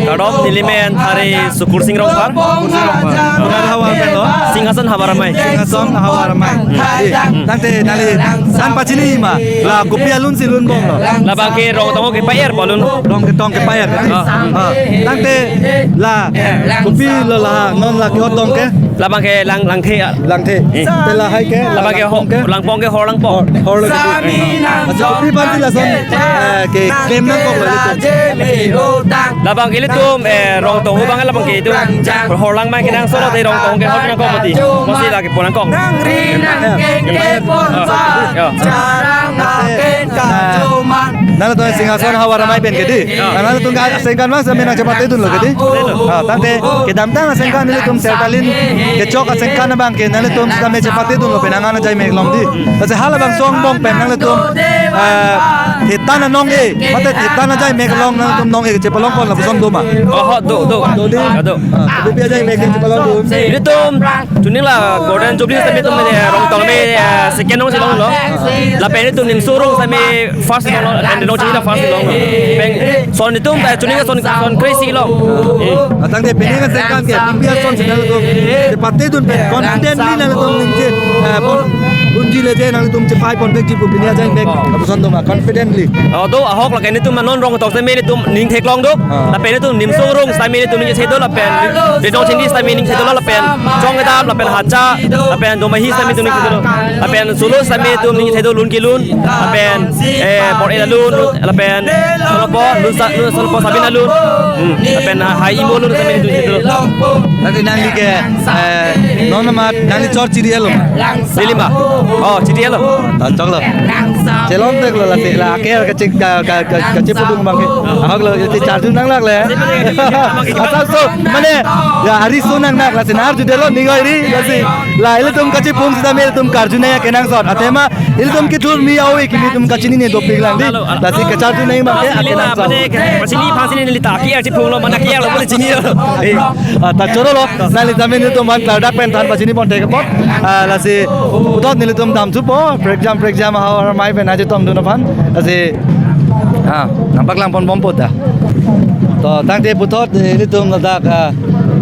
Kardom, neli men Thare Sukursing Rongphar. Sukursing Rongphar. Konat havar pen lo? Singhason havar amei. Singhason havar amei. Hmm. Eh, tangte nangli than pachini ma. La kopi alun si lunbom lo? Labang ke Rongtong ke pa-er pu alun. Rongtong ke pa-er. Ah. Ah. Tangte la kopi lo la non la ke-ot tong ke? Labang ke Lang, Langthe, ah. Langthe. Eh. Te lahai ke, la Labang ke Langpong ho-, ke? Langpong ke Hor Langpong. Hor, Hor Langpong. Acha, kopi aphan si lason, eh, ke claim nangkok lo ilitum? Labang ke ilitum, eh, Rongtong ho abang labang ke itum Hor Langmei kenangsot lo te Rongtong ke hor nangkok mati. Masi la kepon nangkok. Ya. Nangtum Singhason havar amei pen ke dei. Ya. Nangtum ke asengkan mas, kami nangchepatedun lo ke dei. Ah, tangte kedamtang asengkan nelitum Sertalin kechok asengkan abang ke nangtum sitame chepatedun lo pen angan ajai mek long dei. Lasi halabangso angbong pen nangtum, eh, thetan anong-e, mate thetan ajai mek long nangtum nong-e chepalongpon lapuson do ma? Oho, do, do. Do dei? Ya, do. Ah, kopi ajai mek chepalongdun? Ilitum chuning la Golden Jubilee sitame itum, eh, Rongtong amei, eh, second nong si longlo. Lapen itum Nimso Rong sitame first longlo, and Nongchingri ta first longlo. Pen son itum, eh, chuning son, son kre-isi long. Eh. Ah, tangte pining asengkan ke, P P R son si nangtum chepatedun pen confidently nangtum ningje, eh, pon, unji le je nangtum chepai ponpikji pu pini ajai mek lapuson do ma, confidently? Oh, do, ahok lake nelitum non Rongtong sitame nelitum ning theklong do. Ah. Lapen itum Nimso Rong sitame itum ningje do lapen, Nongchingri sitame ningje do lapen, Chongkedap lapen Hacha, lapen Domahi sitame itum ningje do. Lapen Solo sitame itum ningje do lun kelun. Lapen, eh, Bor-et alun, lapen Solopo, lun sa-, lun Solopo Sabin alun. Hmm, lapen, ah, Hai Imo alun sitame itum ningje do. Tangte nangli ke, eh, non amat nangli chor chiri-et lo? Lili ma? Oh, chiri-et lo. Ah, choklo. Chelongthek lo lasi la aker kaching ka, ka, ka, kachipudun abang ke. Ahok lo, iti charju nanglak le. Asapso, mane, ya, ariso nanglak lasi nang-arjudetlo ning oi ri, lasi. La ilitum kachipung sitame ilitum karju nangji akenangsot. Athema ilitum kethur mi awi kimi atum kachinine dopik lang dei. Lasi kacharju nangji abang ke akenangsot. Mane, kachini aphan si neli ta ki-er chiphunglo, mane ki-er lo pule chinilo. Eh. Ah, ta choro lo, nangli tame nelitum aphan klardak pen than pachini ponthek apot. Ah, lasi puthot nelitum damthupo, prekjam prekjam havar amei pen aje tongdun aphan. Lasi, ah, nangpaklang ponbompo ta. To, tangte puthot, eh, nelitum ladak, ah,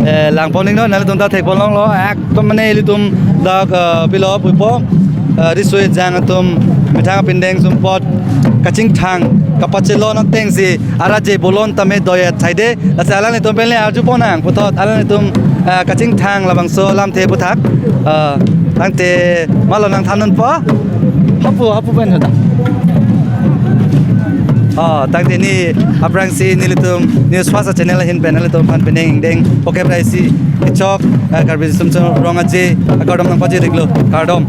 eh, langpon iknon, nelitum ta thekpon longlo, ekdom mane nelitum dak, ah, pilo pupo, ah, riso-ejang atum methang apindeng sumpot kachingthang kapachelon atengsi araje bolon tame do-et thaide. Lasi alanglitum pen le arju pon nang puthot alanglitum, eh, kachingthang labangso lamthe aphuthak. Eh, tangte malo nangthandunpo? Hapu, hapu pen hoda. Oh, tangte ni aphrangsi nelitum News Fast channel ahin pen nelitum aphan pining ingdeng phongkep ra isi kechok, eh, Karbi Riso Nimso Rong Aje akardom nangpajir iklo. Kardom.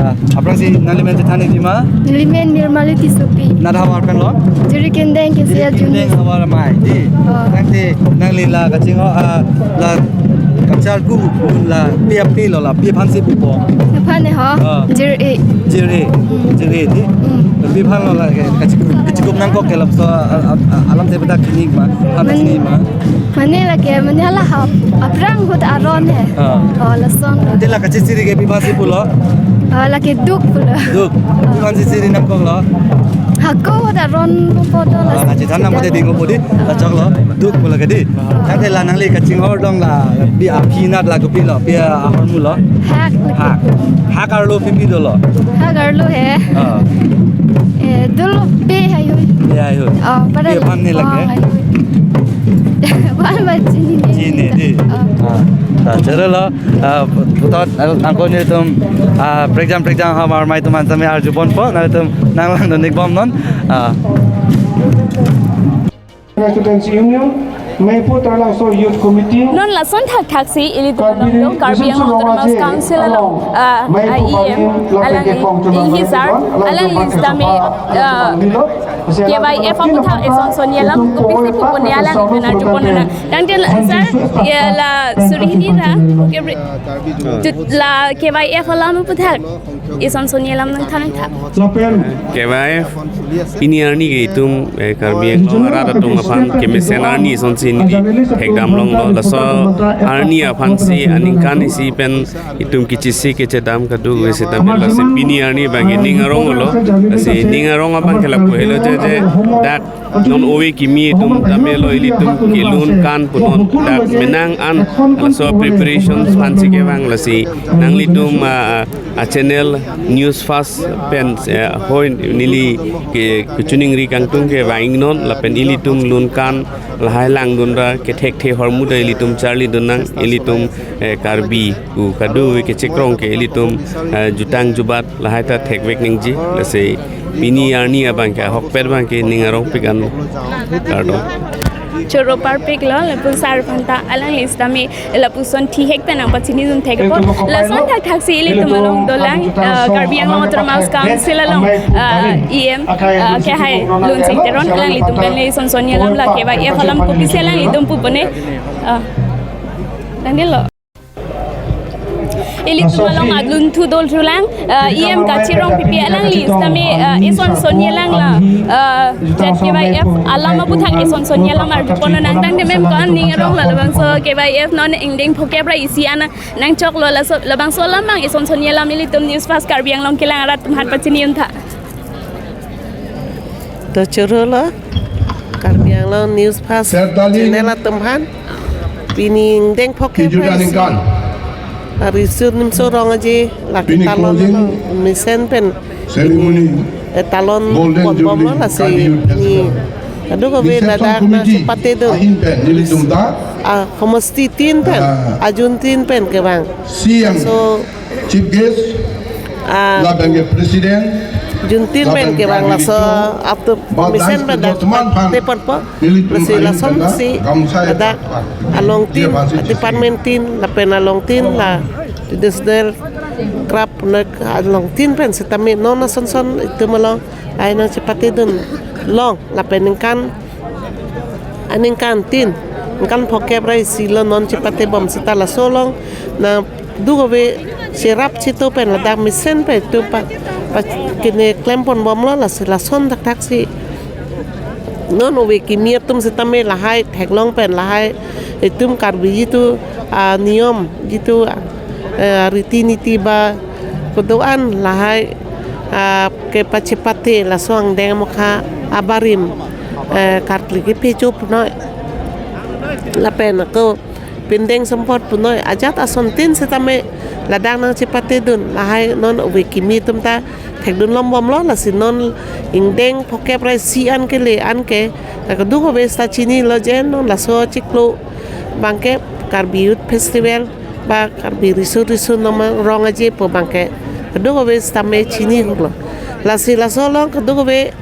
Ah, aphrangsi nangli men chethan ikji ma? Neli men Nirmali Tissopi. Konat havar pen lo? Jirikindeng ke Jiri siya Kindeng juni. Havar amei dei. Oh. Tangte nangli la kachinghon, ah, la kacharju la pi api lo la pi aphan si pupo? Aphan ne ho? Ah. Jiri. Jiri. Hmm. Jiri dei. Hmm. Pi aphan lo la ke kachi-, kachikup nangkok ke lapuson, ah, ah, ah, alamthe aphuthak chini ma, aphan Man- chini ma. Mane lake, mane hala ha, aphrang ahut aron he. Ah. Oh, lason. Te la kachesiri ke pi aphan si pulo? Ah, lake duk pulo. Duk. Pi aphan si siri nangkoklo? Hako ahut aron pupo do la. Ah, la chethan nangpo te ding pupo dei. La choklo. Duk pulo ke dei. Ah. Tangte la nangli kachinghon dong la pi aphi nat la kopilo, pi ahormu lo? Hak. Hak. Hak arlo pipi dolo? Hak arlo he. Ah. Eh, dolo pe hayu. Pe hayu. Oh, pada. Pe aphan ne lake? Oh, hayu. Aphan ba chini ne. Chini dei. Oh. Ah. Ta choro lo. Ah, puthot, ah, angko nelitum, ah, prekjam prekjam havar amei atum aphan tame arju ponpo, nangtum nanglangdun ikbomnon. Ah. Students Union, Meiphu Taralangso Youth Committee, non lason thakthaksi ilitum Karbi along do Karbi Anglong Autonomous Council along, ah, Meiphu E M, Parin, alang Lapeng Kepong, Chunam Ihizar, Kepong, alangli sitame, ah, Kepong, K Y F aputhak eson sonni alam kopisi pupone alang pen arjupon nang. Tangte la, sir, ya la suri hini ra, okay, bre-, jut la K Y F alam aputhak eson sonni alam nangthan nangthan. K Y F pini arni ke itum, eh, Karbi Anglong arat atum aphan kemesen arni asonsi neli thekdam longlo. Laso arni aphansi aningkan isi pen itum kechisi kechedam kadokave setame lasi pini arni abangke ning aronglo. Lasi ning arong abangke lapu helo je, je dak non ove kimi atum tame lo ilitum kelun kan pu non dak menang an laso preparations aphansi kevang. Lasi nanglitum, ah, a channel News Fast pen, eh, hoi neli ke kachiningri kangtung ke vangnon lapen ilitum lun kan lahai langdun ra kethekthe ahormu ta ilitum charlidun nang, ilitum, eh, Karbi ku kadokave kechekrong ke ilitum, eh, jutang jubat lahai ta thekvek nangji. Lasi pini arni abangke ahokpet abangke ning arongpik an. Kardom. Choro parpiklo, lapu sir aphanta alangli setame lapuson thihek pen nangpachinidun thek apot. Lason thakthak si ilitum along dolang, ah, Karbi Anglong Autonomous Council along, ah, E M, ah, Kehai Lunsing Teron alanglitum pen le eson sonni alam la K Y F alam kopisi alanglitum pupone. Ah, tangdelo. Ilitum along adun thu dol thulang, ah, E M Kachi Rongpipi alangli setame, ah, eson sonni alam la, ah, Z K Y F alam aputhak eson sonni alam arjupon nang. Tangte mem ko-an ning aronglo, labangso K Y F non ingdeng phokep ra isi an nangchoklo, laso labangso alam abang eson sonni alam ilitum News Fast Karbi Anglong kelang arat atum aphan pachini untha. To choro lo, Karbi Anglong News Fast channel atum aphan. Pini ingdeng phokep ra isi, ari sur nimso rong aje lake talon mesen pen pini, eh, talon ponbom lo, lasi pini kadokave ladak nangchepatedun, ah, homosti tin pen, ajun tin pen kevang. So, Chief Guest, ah, labangke President, juntin pen kevang laso atum mesen pen dak pate ponpo. Lasi lasonsi ladak along tin, department tin, lapen along tin la traditional craft na along tin pen setame non ason son itum along ai nangchepatedun long lapen ningkan aningkan tin, ningkan phokep ra isi lo non chepatebom seta laso along nangduk ave cherap cheto pen ladak mesen pen itum pa, pa kene klem ponbomlo, lasi lason thakthak si non ove kimi atum setame lahai theklong pen lahai itum Karbi jitu, ah, niyom jitu, ah, eh, riti niti ba kedo-an lahai, ah, kepachepate laso angdeng amokha abarim, eh, karkli kephe cho punoi lapen ako pindeng sompot punoi ajat ason tin setame ladak nangchepatedun lahai non ove kimi atum ta thekdun longbomlo, lasi non ingdeng phokep ra isi an kele anke kadokave seta chinilo je non laso chiklo abangke Karbi Youth Festival ba Karbi Riso Riso Nomang Rong Aje pu abangke kadokave setame chini huklo. Lasi laso along kadokave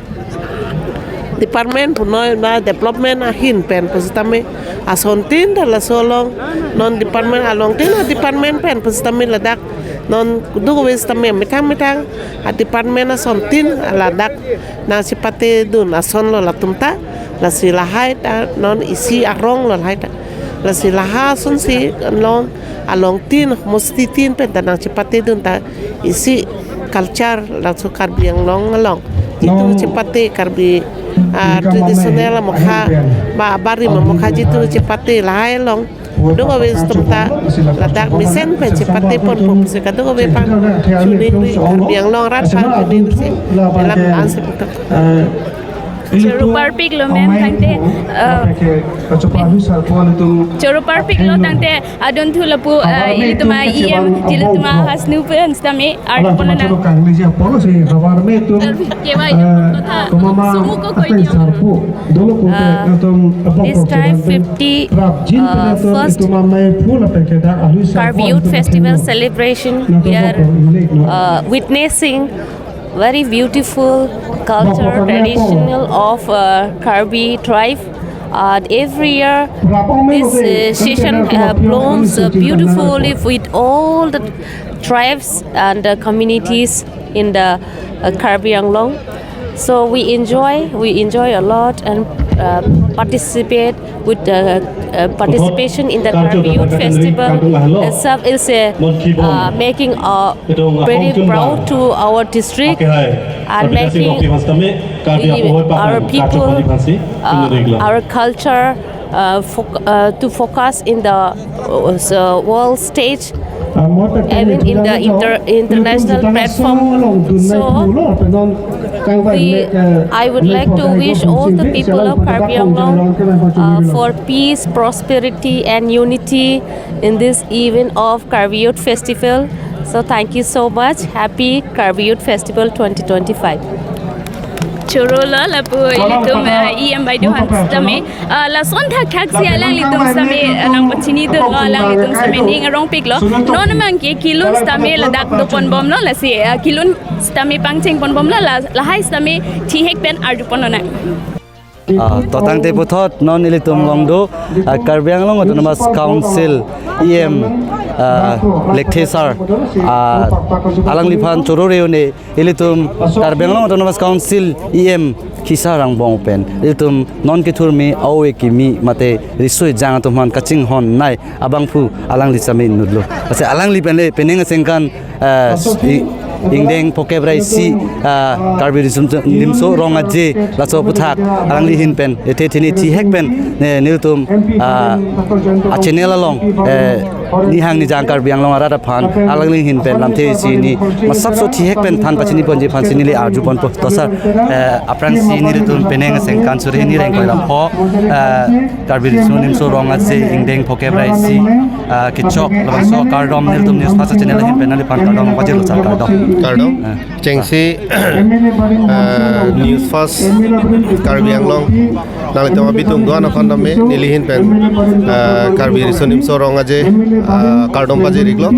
department punoi na development ahin pen pusitame ason tin ta laso along non department along tin a department pen pusitame ladak non kadokave setame methang methang a department ason tin ladak nangchepatedun ason lo latum ta, lasi lahai ta non isi arong lo lahai ta. Lasi laha asonsi non along tin, homosti tin pen ta nangchepatedun ta isi culture laso Karbi Anglong along jitu chepate Karbi, ah, traditional amokha ba abarim amokha jitu chepate lahai along kadokave atum ta ladak mesen pen chepate ponpo pusi kadokave aphan chiningri, Karbi Anglong arat aphan chiningri si alam ansi puthot. Choro parpiklo mem tangte, eh, choro parpiklo tangte adun thu lapu, eh, ilitum a E M, ilitum a Hasnu pen setame arjupon nang. Kangli ji apolo si habar me tum, eh, kotha sumu ko koi niam. Sarpo dolo ko, uh, this time fifty, uh, first Karbi Youth Festival celebration we are, uh, witnessing very beautiful culture traditional of, uh, Karbi tribe. Uh, every year, this, uh, session, uh, blooms, uh, beautifully with all the tribes and, uh, communities in the, uh, Karbi Anglong. So we enjoy, we enjoy a lot and uh, participate with uh, uh, participation in the Karbi Youth Festival itself is uh, uh, making a very proud to our district and making the, our people, uh, our culture uh, foc- uh, to focus in the uh, world stage, even in the inter- international platform. So we, I would like to wish all the people of Karbi Anglong uh, for peace, prosperity, and unity in this event of Karbi Youth Festival. So thank you so much. Happy Karbi Youth Festival twenty twenty-five. Choro lo lapu ilitum uh, E M Baidu han sitame uh, lason thakthak si alanglitum sitame uh, nangpachinidun lo, alanglitum sitame ning arongpik lo. Non abangke kelun sitame ladak dopon bomlo, lasi uh, kelun sitame pangcheng pon bomlo, la lahai sitame thihek pen arju pon lonang. Ah, to tangte puthot non ilitum along do, ah, Karbi Anglong Autonomous Council E M, ah, Lekthe sir, ah, alangliphan choro reune ilitum Karbi Anglong Autonomous Council E M Khisa Rangbong pen ilitum non kethurmi, awe kimi mate riso ejang atum aphan kachinghon nei abangphu alangli sitame nutlo. Ase alangli pen le penang asengkan ah, i- ingdeng phokep ra isi, ah, Karbi Riso Nimso Rong Aje laso aputhak alangli ahin pen ethe thini thihek pen ne nelitum, ah, a channel along, eh, nihang nijang Karbi Anglong arat aphan alangli ahin pen lamthe isi ni masapso thihek pen than pachini ponji aphan si neli arju ponpo. To sir, eh, aphrangsi nelitum penang asengkan suri ni rengkoi lapho, eh, Karbi Riso Nimso Rong Aje ingdeng phokep ra isi, ah, kechok labangso akardom nelitum News Fast channel ahin pen nangliphan kardom pajirlo sir, kardom. Kardom. Ah. Chengsi, ah, News Fast Karbi Anglong nanglitum abitung do-an akhon tame neli ahin pen, ah, Karbi Riso Nimso Rong Aje, ah, kardom pajir-iklo.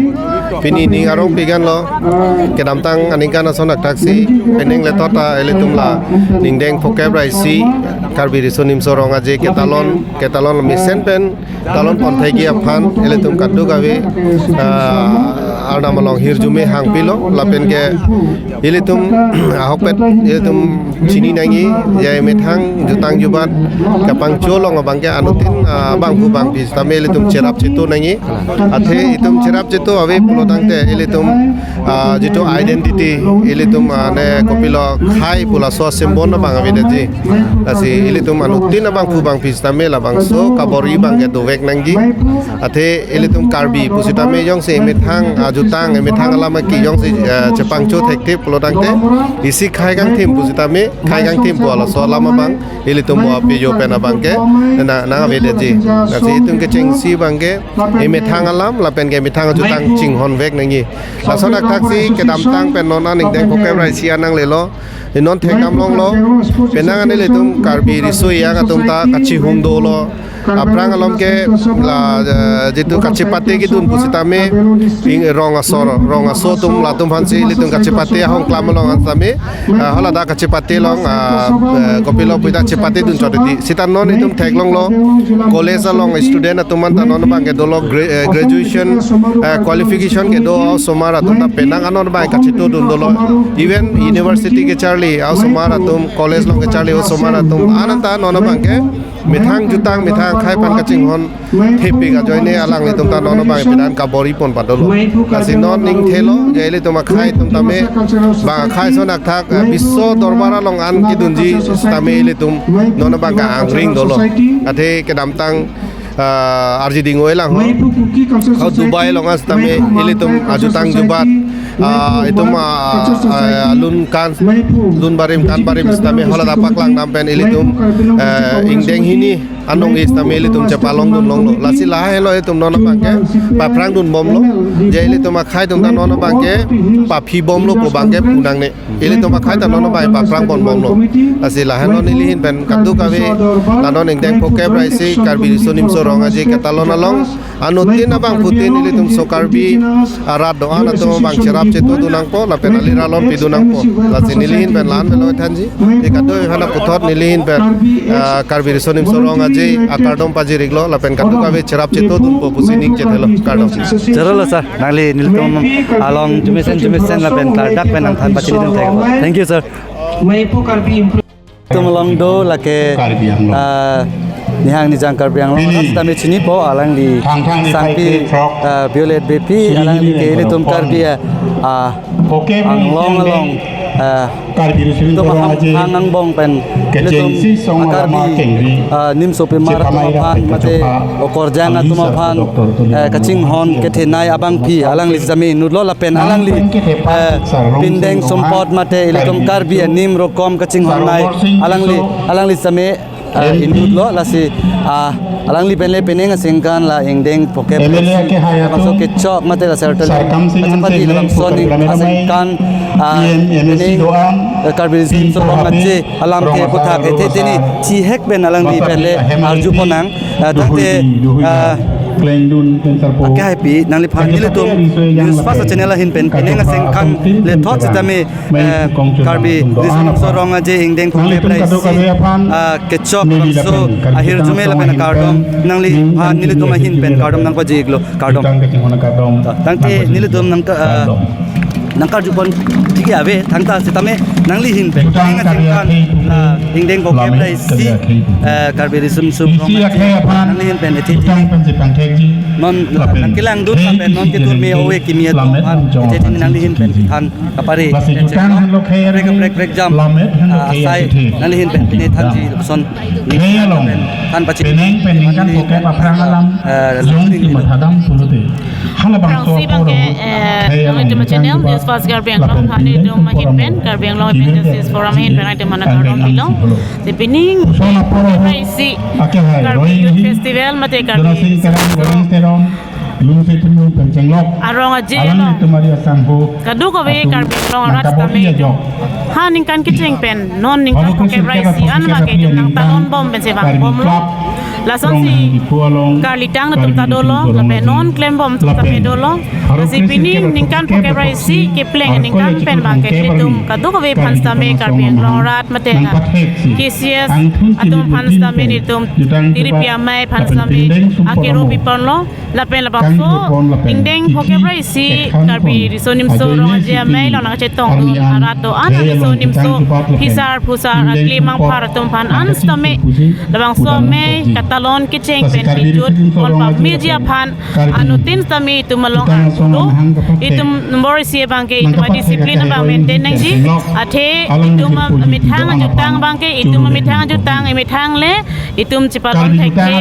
Pini ning arongpik anlo, kedamtang aningkan ason thakthak si penang le tota ilitum la ingdeng phokep ra isi Karbi Riso Nimso Rong Aje ketalon, ketalon mesen pen talon ponthekji aphan ilitum kadokave, ah, Arnam along hirjume hangpilo, lapen ke ilitum ahokpet ilitum chini nangji, jai methang jutang jubat kapangcho along abangke anuttin, ah, bangphu bangphi sitame ilitum cherap cheto nangji. Athe itum cherap cheto ave pulo tangte ilitum, ah, jitu identity ilitum, ah, ne kopilo khei pu laso symbol abang avedetji. Lasi ilitum anuttin abangphu bangphi sitame labangso kabor-i abangke dovek nangji. Athe ilitum Karbi pusitame jongsi emethang ajutang, emethang alam aki jongsi, eh, chepangcho thekthe pulo tangte isi khei kangthim pusitame khei kangthim pu laso alam abang ilitum mo apijo pen abangke na nang avedetji. Lasi itum kechengsi abangke emethang alam lapen ke emethang ajutang chinghonvek nangji. Lason thakthak si kedamtang pen non an ingdeng phokep ra isi an nanglelo. Non thekdam longlo. Penang an ilitum Karbi riso ejang atum ta kachihung dolo. Aphrang alom ke la, eh, jitu kachepate kedun pusitame ing rong asor, rong aso atum latum aphansi ilitum kachepate ahong klam along an tame, eh, hala dak kachepate along, ah, eh, kopilo puita chepate dun chot di. Sita non itum theklonglo, college along student atum an ta non abangke dolo gra-, eh, graduation, eh, qualification kedo osomar atum ta penang an non abang kachito dun dolo. Even university kecharli osomar atum, college along kecharli osomar atum an ta non abangke methang jutang methang khei aphan kachinghon thepik ajoine alanglitum ta non abang pidan kabor-i pon padolo. Lasi non ning thelo, je ilitum akhei atum tame bang akhei ason thakthak, eh, biso dorbar along an kedunji sitame ilitum non abang ka angring dolo. Athe kedamtang, ah, arjiding oi lang ho. Ho Dubai along an sitame ilitum ajutang jubat, ah, itum, ah, ah, lun kan, lun barim kan barim sitame hala dak paklang dam pen ilitum, eh, ingdeng hini anong sitame ilitum chepalong dun longlo. Lasi lahelo itum non abangke paphrang dun bomlo. Je ilitum akhei atum ta non abangke paphi bomlo pu abangke pu nangne. Ilitum akhei ta non abang paphrang pon bomlo. Lasi lahen non neli ahin pen kadokave la non ingdeng phokep ra isi Karbi Riso Nimso Rong Aje ketalon along anuttin abangphutin ilitum so Karbi arat do-an atum abang cherap cheto dun nangpo, lapen alira lon pi dun nangpo. Lasi neli ahin pen la-an pen lo thanji. Te kadokave aphan puthot neli ahin pen, ah, Karbi Riso Nimso Rong Aje akardom pajir-iklo, lapen kadokave cherap cheto dunpo pusi ning chethelo, kardom. Choro lo sir, nangli nelitum along jumesen jumesen lapen klardak pen nangthan pachinidun thek. Thank you sir. Maipo Karbi Influ- Tum along do lake, Karbi Anglong. Ah, Nihang Nijang Karbi Anglong. Pini. Ras tame chinipo alangli Thangthang ni sangpi, Paike Throk. Ah, Violet Beypi, Sini alangli ni ke ilitum Karbi, ah, ah, Oke, Anglong Beypi along, ah, Karbi Riso Nimso Rong Aje. Hang angbong pen, kecheng ilitum si song Karbi, alama kengri. Ah, Nimso Pimar Chekamai atum aphan, rap mate kachokha. Okorjang atum aphan, Doctor Tuli eh, kachinghon kethenei abangpi alangli sitame inutlo lapen alangli, eh, pindeng sumpot mate ilitum Karbi anim rokom kachinghonnei alangli, alangli sitame, eh, inutlo lasi, ah, alangli pen le penang aningkan la ingdeng phokep M L A ke hai atum, bangso kechok mate la sertel Sarkam Sing kachepadi Hanse labangso ning Pukar Lamera Mai, aningkan, ah, P M M A C penang, doan, eh, Karbi Riso Nimso Pimpo Rong Aje Hape, alam ke Rong puthak Asar ethe teni Rong chihek pen alangli Asar pen le Rong Asar arjupo nang. Ah, tangte, Duhui, duhui, ah, klengdun pen sarpo. Ake hai pi, nangliphan nelitum News Fast channel ahin pen penang aningkan le thot sitame, eh, Karbi Riso Nimso Rong Aje ingdeng phokep ra isi, ah, kechok bangso ahirjume lapen akardom nangliphan nelitum ahin pen kardom nangpajirlo, kardom. Tangte nelitum nangka, ah, nangkarjupon thik ave, thangta sitame nangli ahin pen penang aningkan, ah, ingdeng phokep ra isi, eh, Karbi Riso Nimso Rong Aje nangli ahin pen ethe non nangkelangdun lapen non kethurme ove kimi atum aphan ethe nangli ahin pen than kapare. Kaprek kaprek kaprek jam, ah, asai nangli ahin pen pine thanji lapuson than pachini. Penang pen aningkan phokep aphrang alam, eh, jong kimathadam pulote. Halabangso aphrangsi abangke, eh, nangtum channel News Fast Karbi Anglong aphan nelitum ahin pen, Karbi Anglong Women Justice Forum ahin pen nangtum aphan kardom pilo. Si pining phokep ra isi Karbi Youth Festival mate Karbi Riso Nimso Rong Aje along kadokave Karbi Anglong arat sitame itum ha aningkan kecheng pen non aningkan phokep ra isi an abangke itum nangtalon bom pensi vangbomlo. Lasonsi karlitang atum ta dolo, lapen non klembom atum ta dolo. Lasi pining aningkan phokep ra isi kepleng aningkan pen abangke nelitum kadokave aphan sitame Karbi Anglong arat mate K C S atum aphan sitame nelitum tiripi amei aphan sitame akero piponlo. Lapen labangso ingdeng phokep ra isi Karbi Riso Nimso Rong Aje amei along nangchetongdun arat do-an Riso Nimso phisar phusar akli mangphar atum aphan an sitame labangso amei katalon kecheng pen kejutpon pameji aphan anuttin sitame itum along ardo. Itum number isi abangke itum a-discipline abang maintain nangji. Athe itum amethang ajutang abangke itum amethang ajutang, emethang le itum chepalon thekthe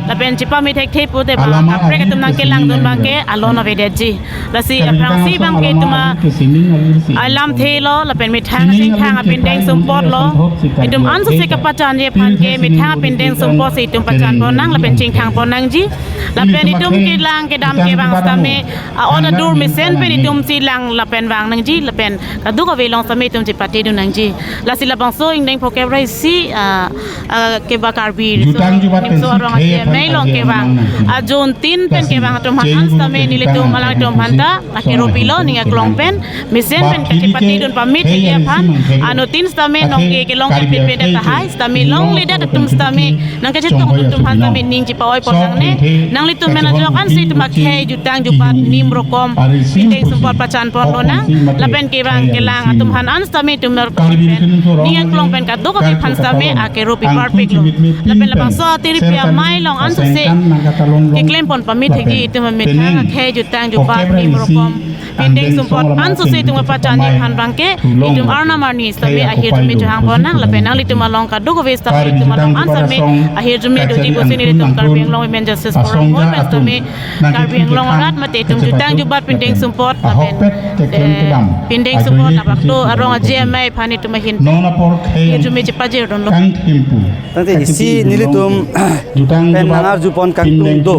lapen chepame thekthe pute abang kaprek atum nangkelangdun abangke alon avedetji. Lasi aphrangsi abangke itum a-alamthe lo lapen methang chingthang apindeng sumpot lo. Itum ansose kapachanji aphan ke methang apindeng sumpot si itum pachanpon nang lapen chingthangpon nangji. Lapen itum kelang kedam ke abang sitame a-ot adur mesen pen itum chelang lapen vang nangji lapen kadokave along sitame itum chepatedun nangji. Lasi labangso ingdeng phokep ra isi, ah, ah, keba Karbi Riso Nimso Rong Aje amei along kevang a-zone tin pen kevang atum aphan an sitame nelitum alangtum aphanta akero pilo, ning aklong pen mesen pen kachepatedun pame thekji aphan anuttin sitame nonke kelong kepepedet tahai sitame longledet atum sitame nangkachetongdun atum aphan sitame ning chepa-oipon nangne. Nanglitum men ajok ansi itum akhei jutang jubat nim rokom pindeng sumpot pachanponlonang. Lapen kevang kelang atum aphan an sitame itum mer pen ning aklong pen kadokave aphan sitame akero piparpiklo. Lapen labangso tiripi amei along ansose keklempon pame thekji itum amethang akhei jutang jubat nim rokom pindeng sumpot ansose itum apachanji aphan abangke itum arnam arni sitame ahirjume chohangpon nang lapen nanglitum along kadokave sitame itum along an sitame ahirjume doji pusi nelitum Karbi Anglong Women Justice Forum ahormu sitame Karbi Anglong arat mate itum jutang jubat pindeng sumpot lapen, eh, pindeng sumpot labangso Rong Aje amei aphan itum ahin ahirjume chepajirdunlo. Tangte isi nelitum pen nangarjupon kangtung do.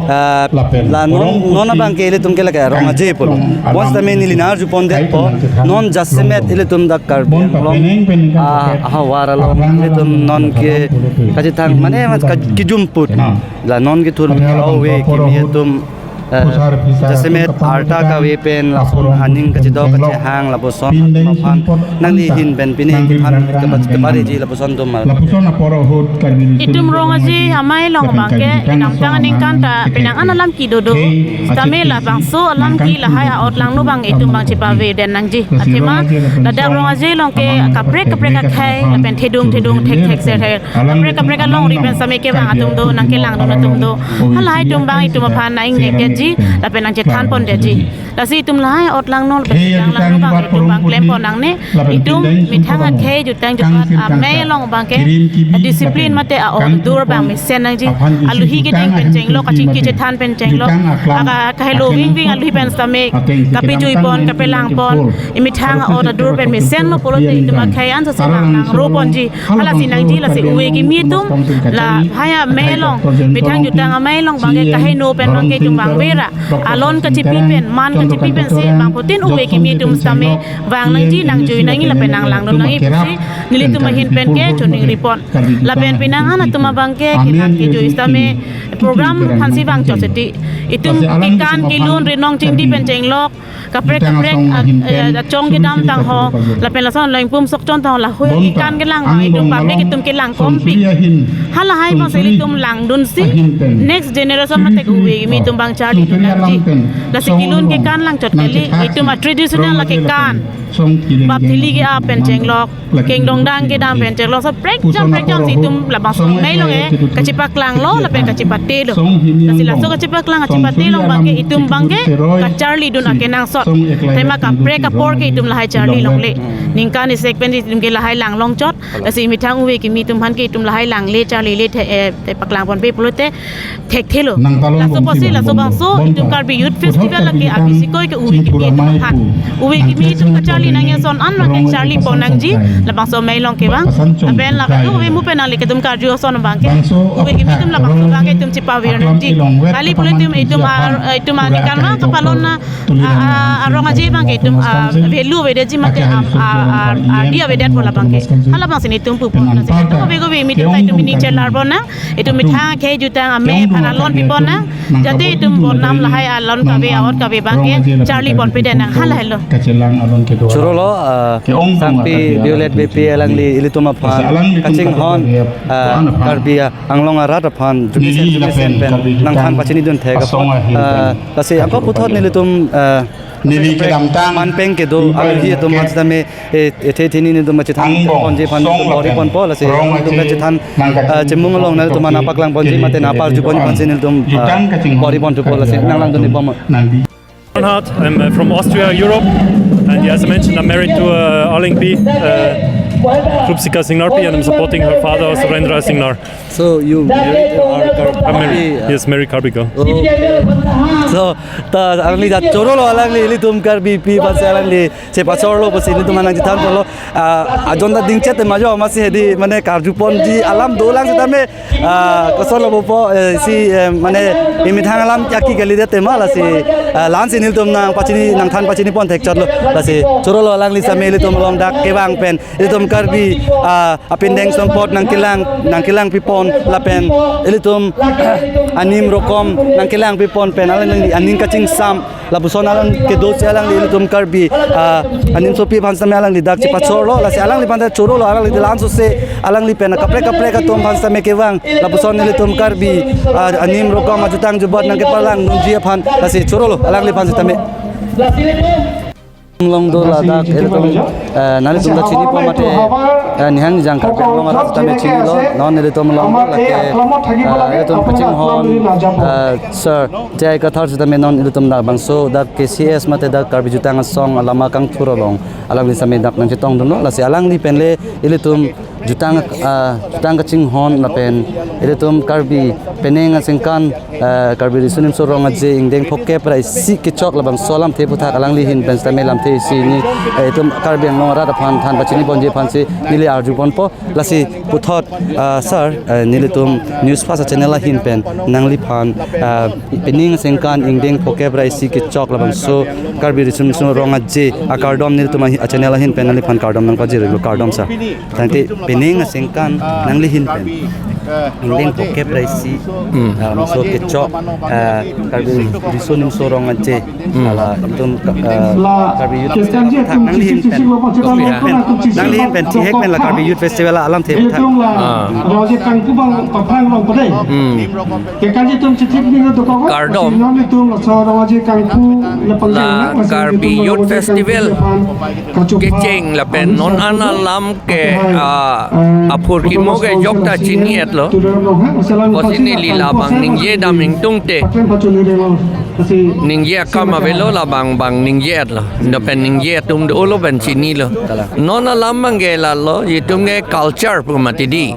Ah, la non, non abangke ilitum ke lake Rong Aje pulo. Bonsitame neli nangarjupondetpo. Non jasemet ilitum dak Karbi Anglong, ah, ahavar along ilitum non ke kachethang mane mas ka-, kejumput. La non kethurme ove kimi atum Eh, jasemet arta kave pen lason aning kachidok kachehang lapuson aphan nangli ahin pen pine kethan kepareji lapuson atum ma. Lapuson apor ahut Karbi Riso Itum Nimso Rong Aje Rong Aje amei along lapen abang ke Karbi Jutang inam tang asong aningkan ta amei penang an alam kedo do. Tame labangso alam ke lahai a-ot langno abang itum abang chepaveden nangji. Athema ladak Rong Aje along ke kaprek kaprek akhei lapen thedung thedung thek thek ser her kaprek kaprek alongri pen sitame kevang atum do, nangkelangdun atum do. Halahai atum abang itum aphan nang-ingnek detji lapen nangchethan pon detji. Lasi itum lahai ot langno lapen kejang langno abang itum abang klem pon nangne. Itum methang akhei jutang jubat amei along abang ke discipline mate a-ot adur abang mesen nangji. Aluhi kedeng pen chenglok, kachingki chethan pen chenglok, aka kahelo vingving aluhi pen sitame kapejui pon, kapelang pon. Imethang a-ot adur pen mesenlo pulote itum akhei an sasi abang nangro ponji. Halasi nangji, lasi ove kimi atum lahai amei along, methang jutang amei along abang ke kaheno pen abang ke itum abang vera alon kachipi pen, man kachipi pensi bangphutin ove kimi atum sitame vang nangji, nangjui nangji lapen nanglangdun nangji pusi nelitum ahin pen ke choningri pon. Lapen penang an atum abang ke kenan kejui sitame program aphansi vangchot seti itum kekan kelun rinong chingdi pen chenglok kaprek kaprek, ah, eh, achong kedam tangho lapen lason lengpum sokchon tangho, lahai kekan kelang abang itum public itum kelang kompi. Halahai abang si ilitum langdunsi next generation mate ove kimi atum abang charlidun nangji. Lasi kelun kekan langchot kali, itum a-traditional la kekan. Bap thili ke-ap pen chenglok, kengdong dang kedam pen chenglok, so prekjam prekjam si itum labangso amei along ke kachepaklanglo lapen kachepatelo. Lasi laso kachepaklang kachepatelo abang ke itum abang ke kacharlidun akenangsot. Athema kaprek apor ke itum lahai charli longle. Ningkan isek pen itum ke lahai lang longchot. Lasi methang ove kimi atum aphan ke itum lahai langle charlile the, eh, thepaklang ponpe pulote thekthelo. Laso apotsi laso abangso itum Karbi Youth Festival lake abisi koi ke ove kimi atum aphan, ove kimi atum kacharli nangji ason an abang ke charli pon nangji. Labangso amei along kevang. Lapen lake ove mu pen nanglitum karju ason abang ke ove kimi atum labangso abang ke itum chepavir nangji. Kali pulote itum, itum a, itum aningkan vang kapalon a, a, a, a-Rong Aje abang ke itum, a, value avedetji mate a, a, a, ardi avedetpo labang ke. Halabangsi nelitum pupon nangji. Itum ove ove kimi atum ta itum pini chelar pon nang. Itum methang akhei jutang amei aphan alon pipon nang. Jate itum bonam lahai alon kave a-ot kave abang ke charli ponpeden nang, halahelo. Chorolo, ah, Sangpi Violet Beypi alangli ilitum aphan kachinghon, ah, Karbi Anglong arat aphan jumisen jumisen pen nangthan pachinidun thek apot, ah, lasi ako puthot nelitum, ah, neli kedamtang manpeng kedo aluhi atum aphan sitame, eh, ethe thini nelitum chethan ponji aphan nelitum bor-i ponpo, lasi nelitum chethan, ah, chemung along nelitum aphan paklang ponji mate nangparju ponji aphansi nelitum, ah, bor-i ponthupo, lasi nanglangdun-i pon. Bernhard, I'm, uh, from Austria, Europe, and yeah, as I mentioned, I'm married to, uh, Arlingpi, uh, Krupsika Singnarpi, and I'm supporting her father, Surendra Singnar. So you married or Kar-, I'm married. Karbi, uh, Yes, married Karbi girl. Oh, okay. So, ta alangli ta chorolo, alangli ilitum Karbipi aphansi alangli chepachorlo pusi nelitum aphan nangchethan ponlo. Ah, ajon ta dingchet ma jo amatsi hedi mane karju ponji alam dolang sitame, ah, kosonlo pupo, eh, si, eh, mane imethang alam aki kalidet tema lasi, ah, la-ansi nelitum nangpachini nangthan pachini pon thekchotlo, lasi chorolo alangli sitame ilitum along dak kevang pen ilitum Karbi, ah, apindeng sompot nangkelang, nangkelang pipon lapen ilitum anim rokom nangkelang pipon pen alangli aning kachingsam lapuson alam kedosi alangli ilitum Karbi, ah, anim sopi aphan sitame alangli dak chepachorlo, lasi alangliphan ta chorolo, alangli la-anso se alangli pen kaprek kaprek atum aphan sitame kevang lapuson ilitum Karbi, ah, anim rokom ajutang jubat nangkepalangdunji aphan, lasi chorolo alangliphan sitame. Along do ladak ilitum, eh, nanglitum ta chinipo mate, eh, nihang nijang Karbi Anglong arat sitame chinilo, non ilitum along lake, eh, ilitum kachinghon, eh, Sir J I Kathar sitame non ilitum dak bangso dak K C S mate dak Karbi Jutang Asong alama kangthur along alangli sitame dak nangchetongdunlo, lasi alangli penle ilitum jutang, ah, jutang kachinghon lapen ilitum Karbi penang aningkan, ah, Karbi Riso Nimso Rong Aje ingdeng phokep ra isi kechok labangso alamthe aphuthak alangli ahin pen sitame lamthe isi ni, eh, itum Karbi Anglong arat aphan than pachini ponji aphansi neli arju ponpo, lasi puthot, ah, Sir, eh, nelitum News Fast channel ahin pen nangliphan, ah, penang aningkan ingdeng phokep ra isi kechok labangso Karbi Riso Nimso Rong Aje akardom nelitum ahi-, channel ahin pen nangliphan kardom nangpajirlo, kardom Sir. Tangte penang aningkan nangli ahin pen. Ingdeng phokep ra isi, hmm, ah, Riso Kechok, ah, Karbi Riso Nimso Rong Aje, hmm, hala, itum, ah, Karbi Youth Festival athak nanglihin pen, nanglihin pen thihek pen la Karbi Youth Festival alamthe athak. Ah. Hmm. Kardom. La Karbi Youth Festival kecheng lapen non an alam ke, ah, aphurkimo ke jokta chini-etlo. Pusi neli labang ningje dam ingtungte, ningje akam avelo, labang bang ningje-etlo. Lapen ningje atum dolo pen chinilo. Non alam abang ke lalo, itum ke culture pu mati dei.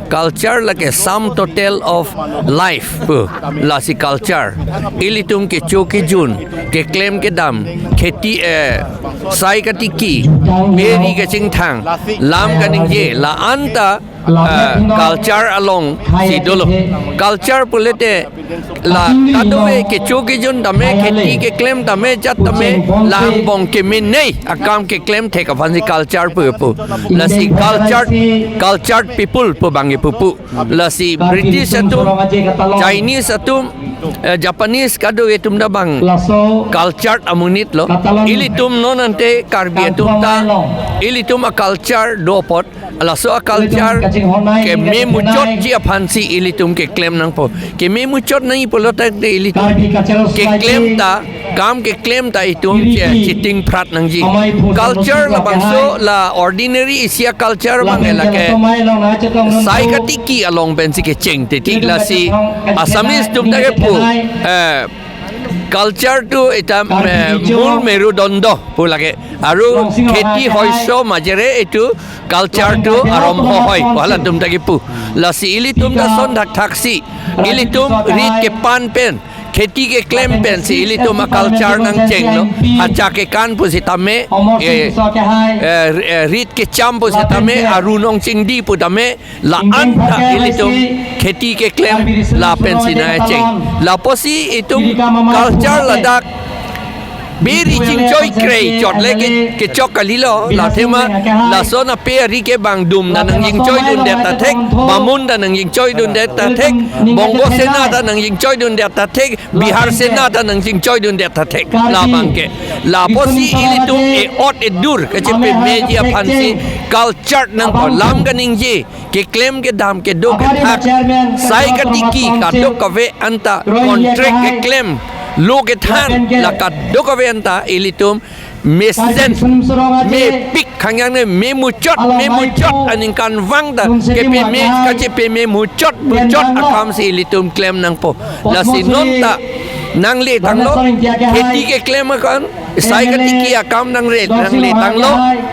Culture lake sum total of life pu. Lasi culture. Ilitum kecho kejun, keklem kedam, kheti, eh, sai katiki, beri kachingthang, lam kaningje, la-anta, eh, culture alongsi dolo. Culture pulote la kadokave kecho kejun tame, kheti keklem tame, jat tame, la angbong kemenei akam keklem thek aphansi culture pu pu. Lasi cultured, cultured people pu bang ipu pu. Lasi British atum, Chinese atum, eh, Japanese kadokave atum ta bang cultured amonit lo. Ilitum non ante Karbi atum ta, ilitum a-culture do apot, laso a-culture keme muchotji aphansi ilitum keklem nangpo. Keme muchot nangji pulo tangte ilitum keklem ta, kam keklem ta itum che-, chitingphrat nangji. Culture labangso la ordinary isi a-culture abang ke lake sai katiki along pensi kecheng titi. Lasi Assamese atum ta kepu, eh, culture tu itum, eh, mul merudondo pu lake. Aru kheti hoiso majere itum culture tu arombo hoi, halatum ta kepu. Lasi ilitum ta lason thakthaksi, ilitum rit kepan pen, kheti keklem pensi ilitum a-culture nangchenglo. Hacha kekan pusitame, eh, eh, eh, rit kecham pusitame, arun ongchingdi putame, la-anta ilitum kheti keklem lapensi nangcheng. Lapusi itum culture ladak beri chingchoikre chot le ke, kechok kalilo, la athema lason ape ari ke bang dum ta nangjingchoidundet ta thek, bamun ta nangjingchoidundet ta thek, Bongo Sena ta nangjingchoidundet ta thek, Bihar Sena ta nangjingchoidundet ta thek, labang ke. Lapusi ilitum e-ot edur kachepameji aphansi culture nangpo, lam kaningje, keklem kedam, kedo kethak, sai katiki kadokave anta contract keklem, lo kethan, la kadokave anta ilitum mesen, mepik khang yang ne, memuchot, memuchot aningkanvang ta kepeme, kachepeme muchot, muchot akamsi ilitum klem nangpo. Lasi non ta nangle tanglo, kheti keklem akam, sai katiki akam nangre, nangle tanglo,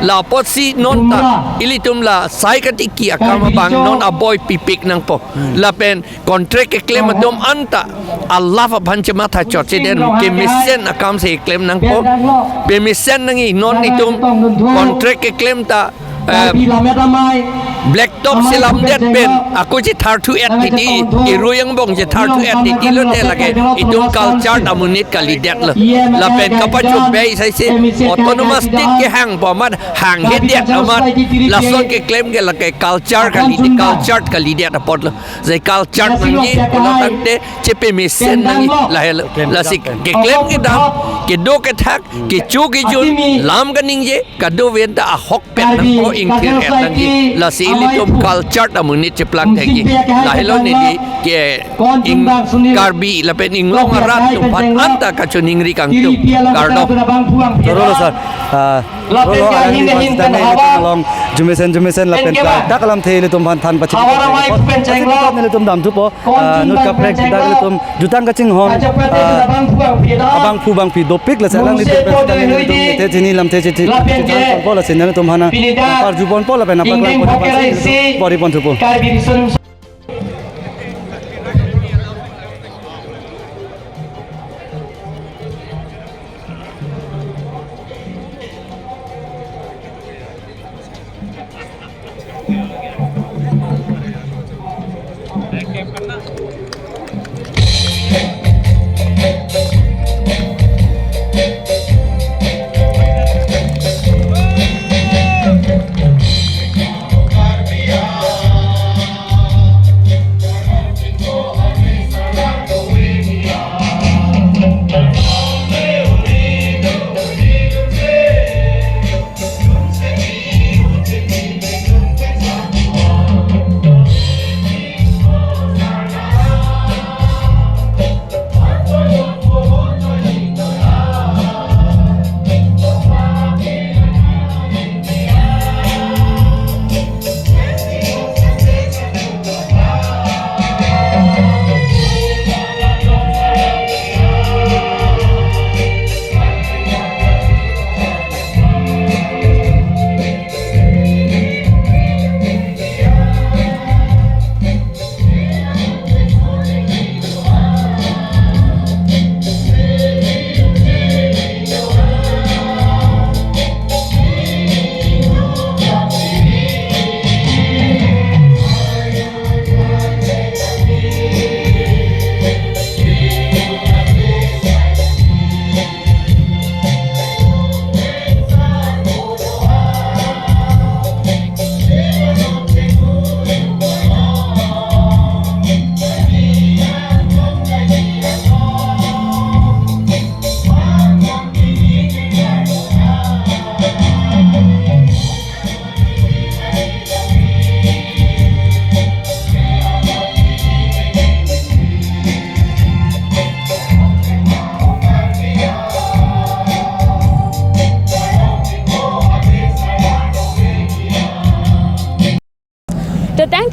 lapusi non ta ilitum la sai katiki akam abang non aboi pipik nangpo. Lapen contract keklem atum anta alaf aphan chematha chotchedetlo, kemesen akamsi klem nangpo. Pemesen nangji, non itum contract keklem ta, eh, black top selamdet pen ako chetharthu-et titi, erui angbong chetharthu-et titi lote lake itum culture amonit kalidetlo. Lapen kapachobei saise autonomous state kehang pu amat hanghedet amat, lason keklem ke lake culture kali, culture kalidet apotlo. Sai culture nangji pulo tangte chepemesen nangji, lahelo. Lasi keklem kedam, kedo kethak, kecho kejun, lam kaningje, kadokave anta ahok pen nangpo, ingthir-et nangji. Lasi ilitum culture amonit cheplang thekji. Lahelo neli ke ing Karbi lapen inglong arat atum aphan anta kachiningri kangtung. Kardom. Chorolo sir. Ah, chorolo, alangliphan sitame ilitum along jumesen jumesen lapen dak alamthe ilitum aphan than pachi. Ilitum damthupo, ah, inut kaprek dak ilitum jutang kachinghon, ah, abangphu bangphi dopik, lasi alanglitum pen sitame ilitum nithe chini lamthe chithi, chithan ponpo, lasi nelitum aphan nangkarju ponpo lapen nangpaklang ponpo, bor-i ponthupo.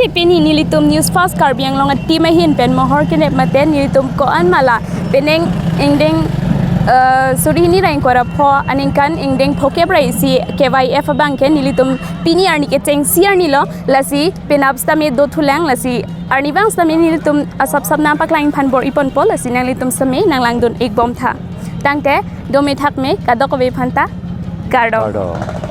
Pini nelitum News Fast Karbi Anglong a-team ahin pen mohor kenep mate nelitum ko-an ma la penang ingdeng, eh, suri hini ra ingkoi ra pho aningkan ingdeng phokep ra isi K Y F abang ke nelitum pini arni kechengsi arni lo, lasi penap sitame dothulang, lasi arnivang sitame nelitum asap sap nangpaklang aphan bor-iponpo, lasi nanglitum sitame nanglangdun-ikbomtha. Tangte dome thakme kadokave aphanta kardom. Kardom.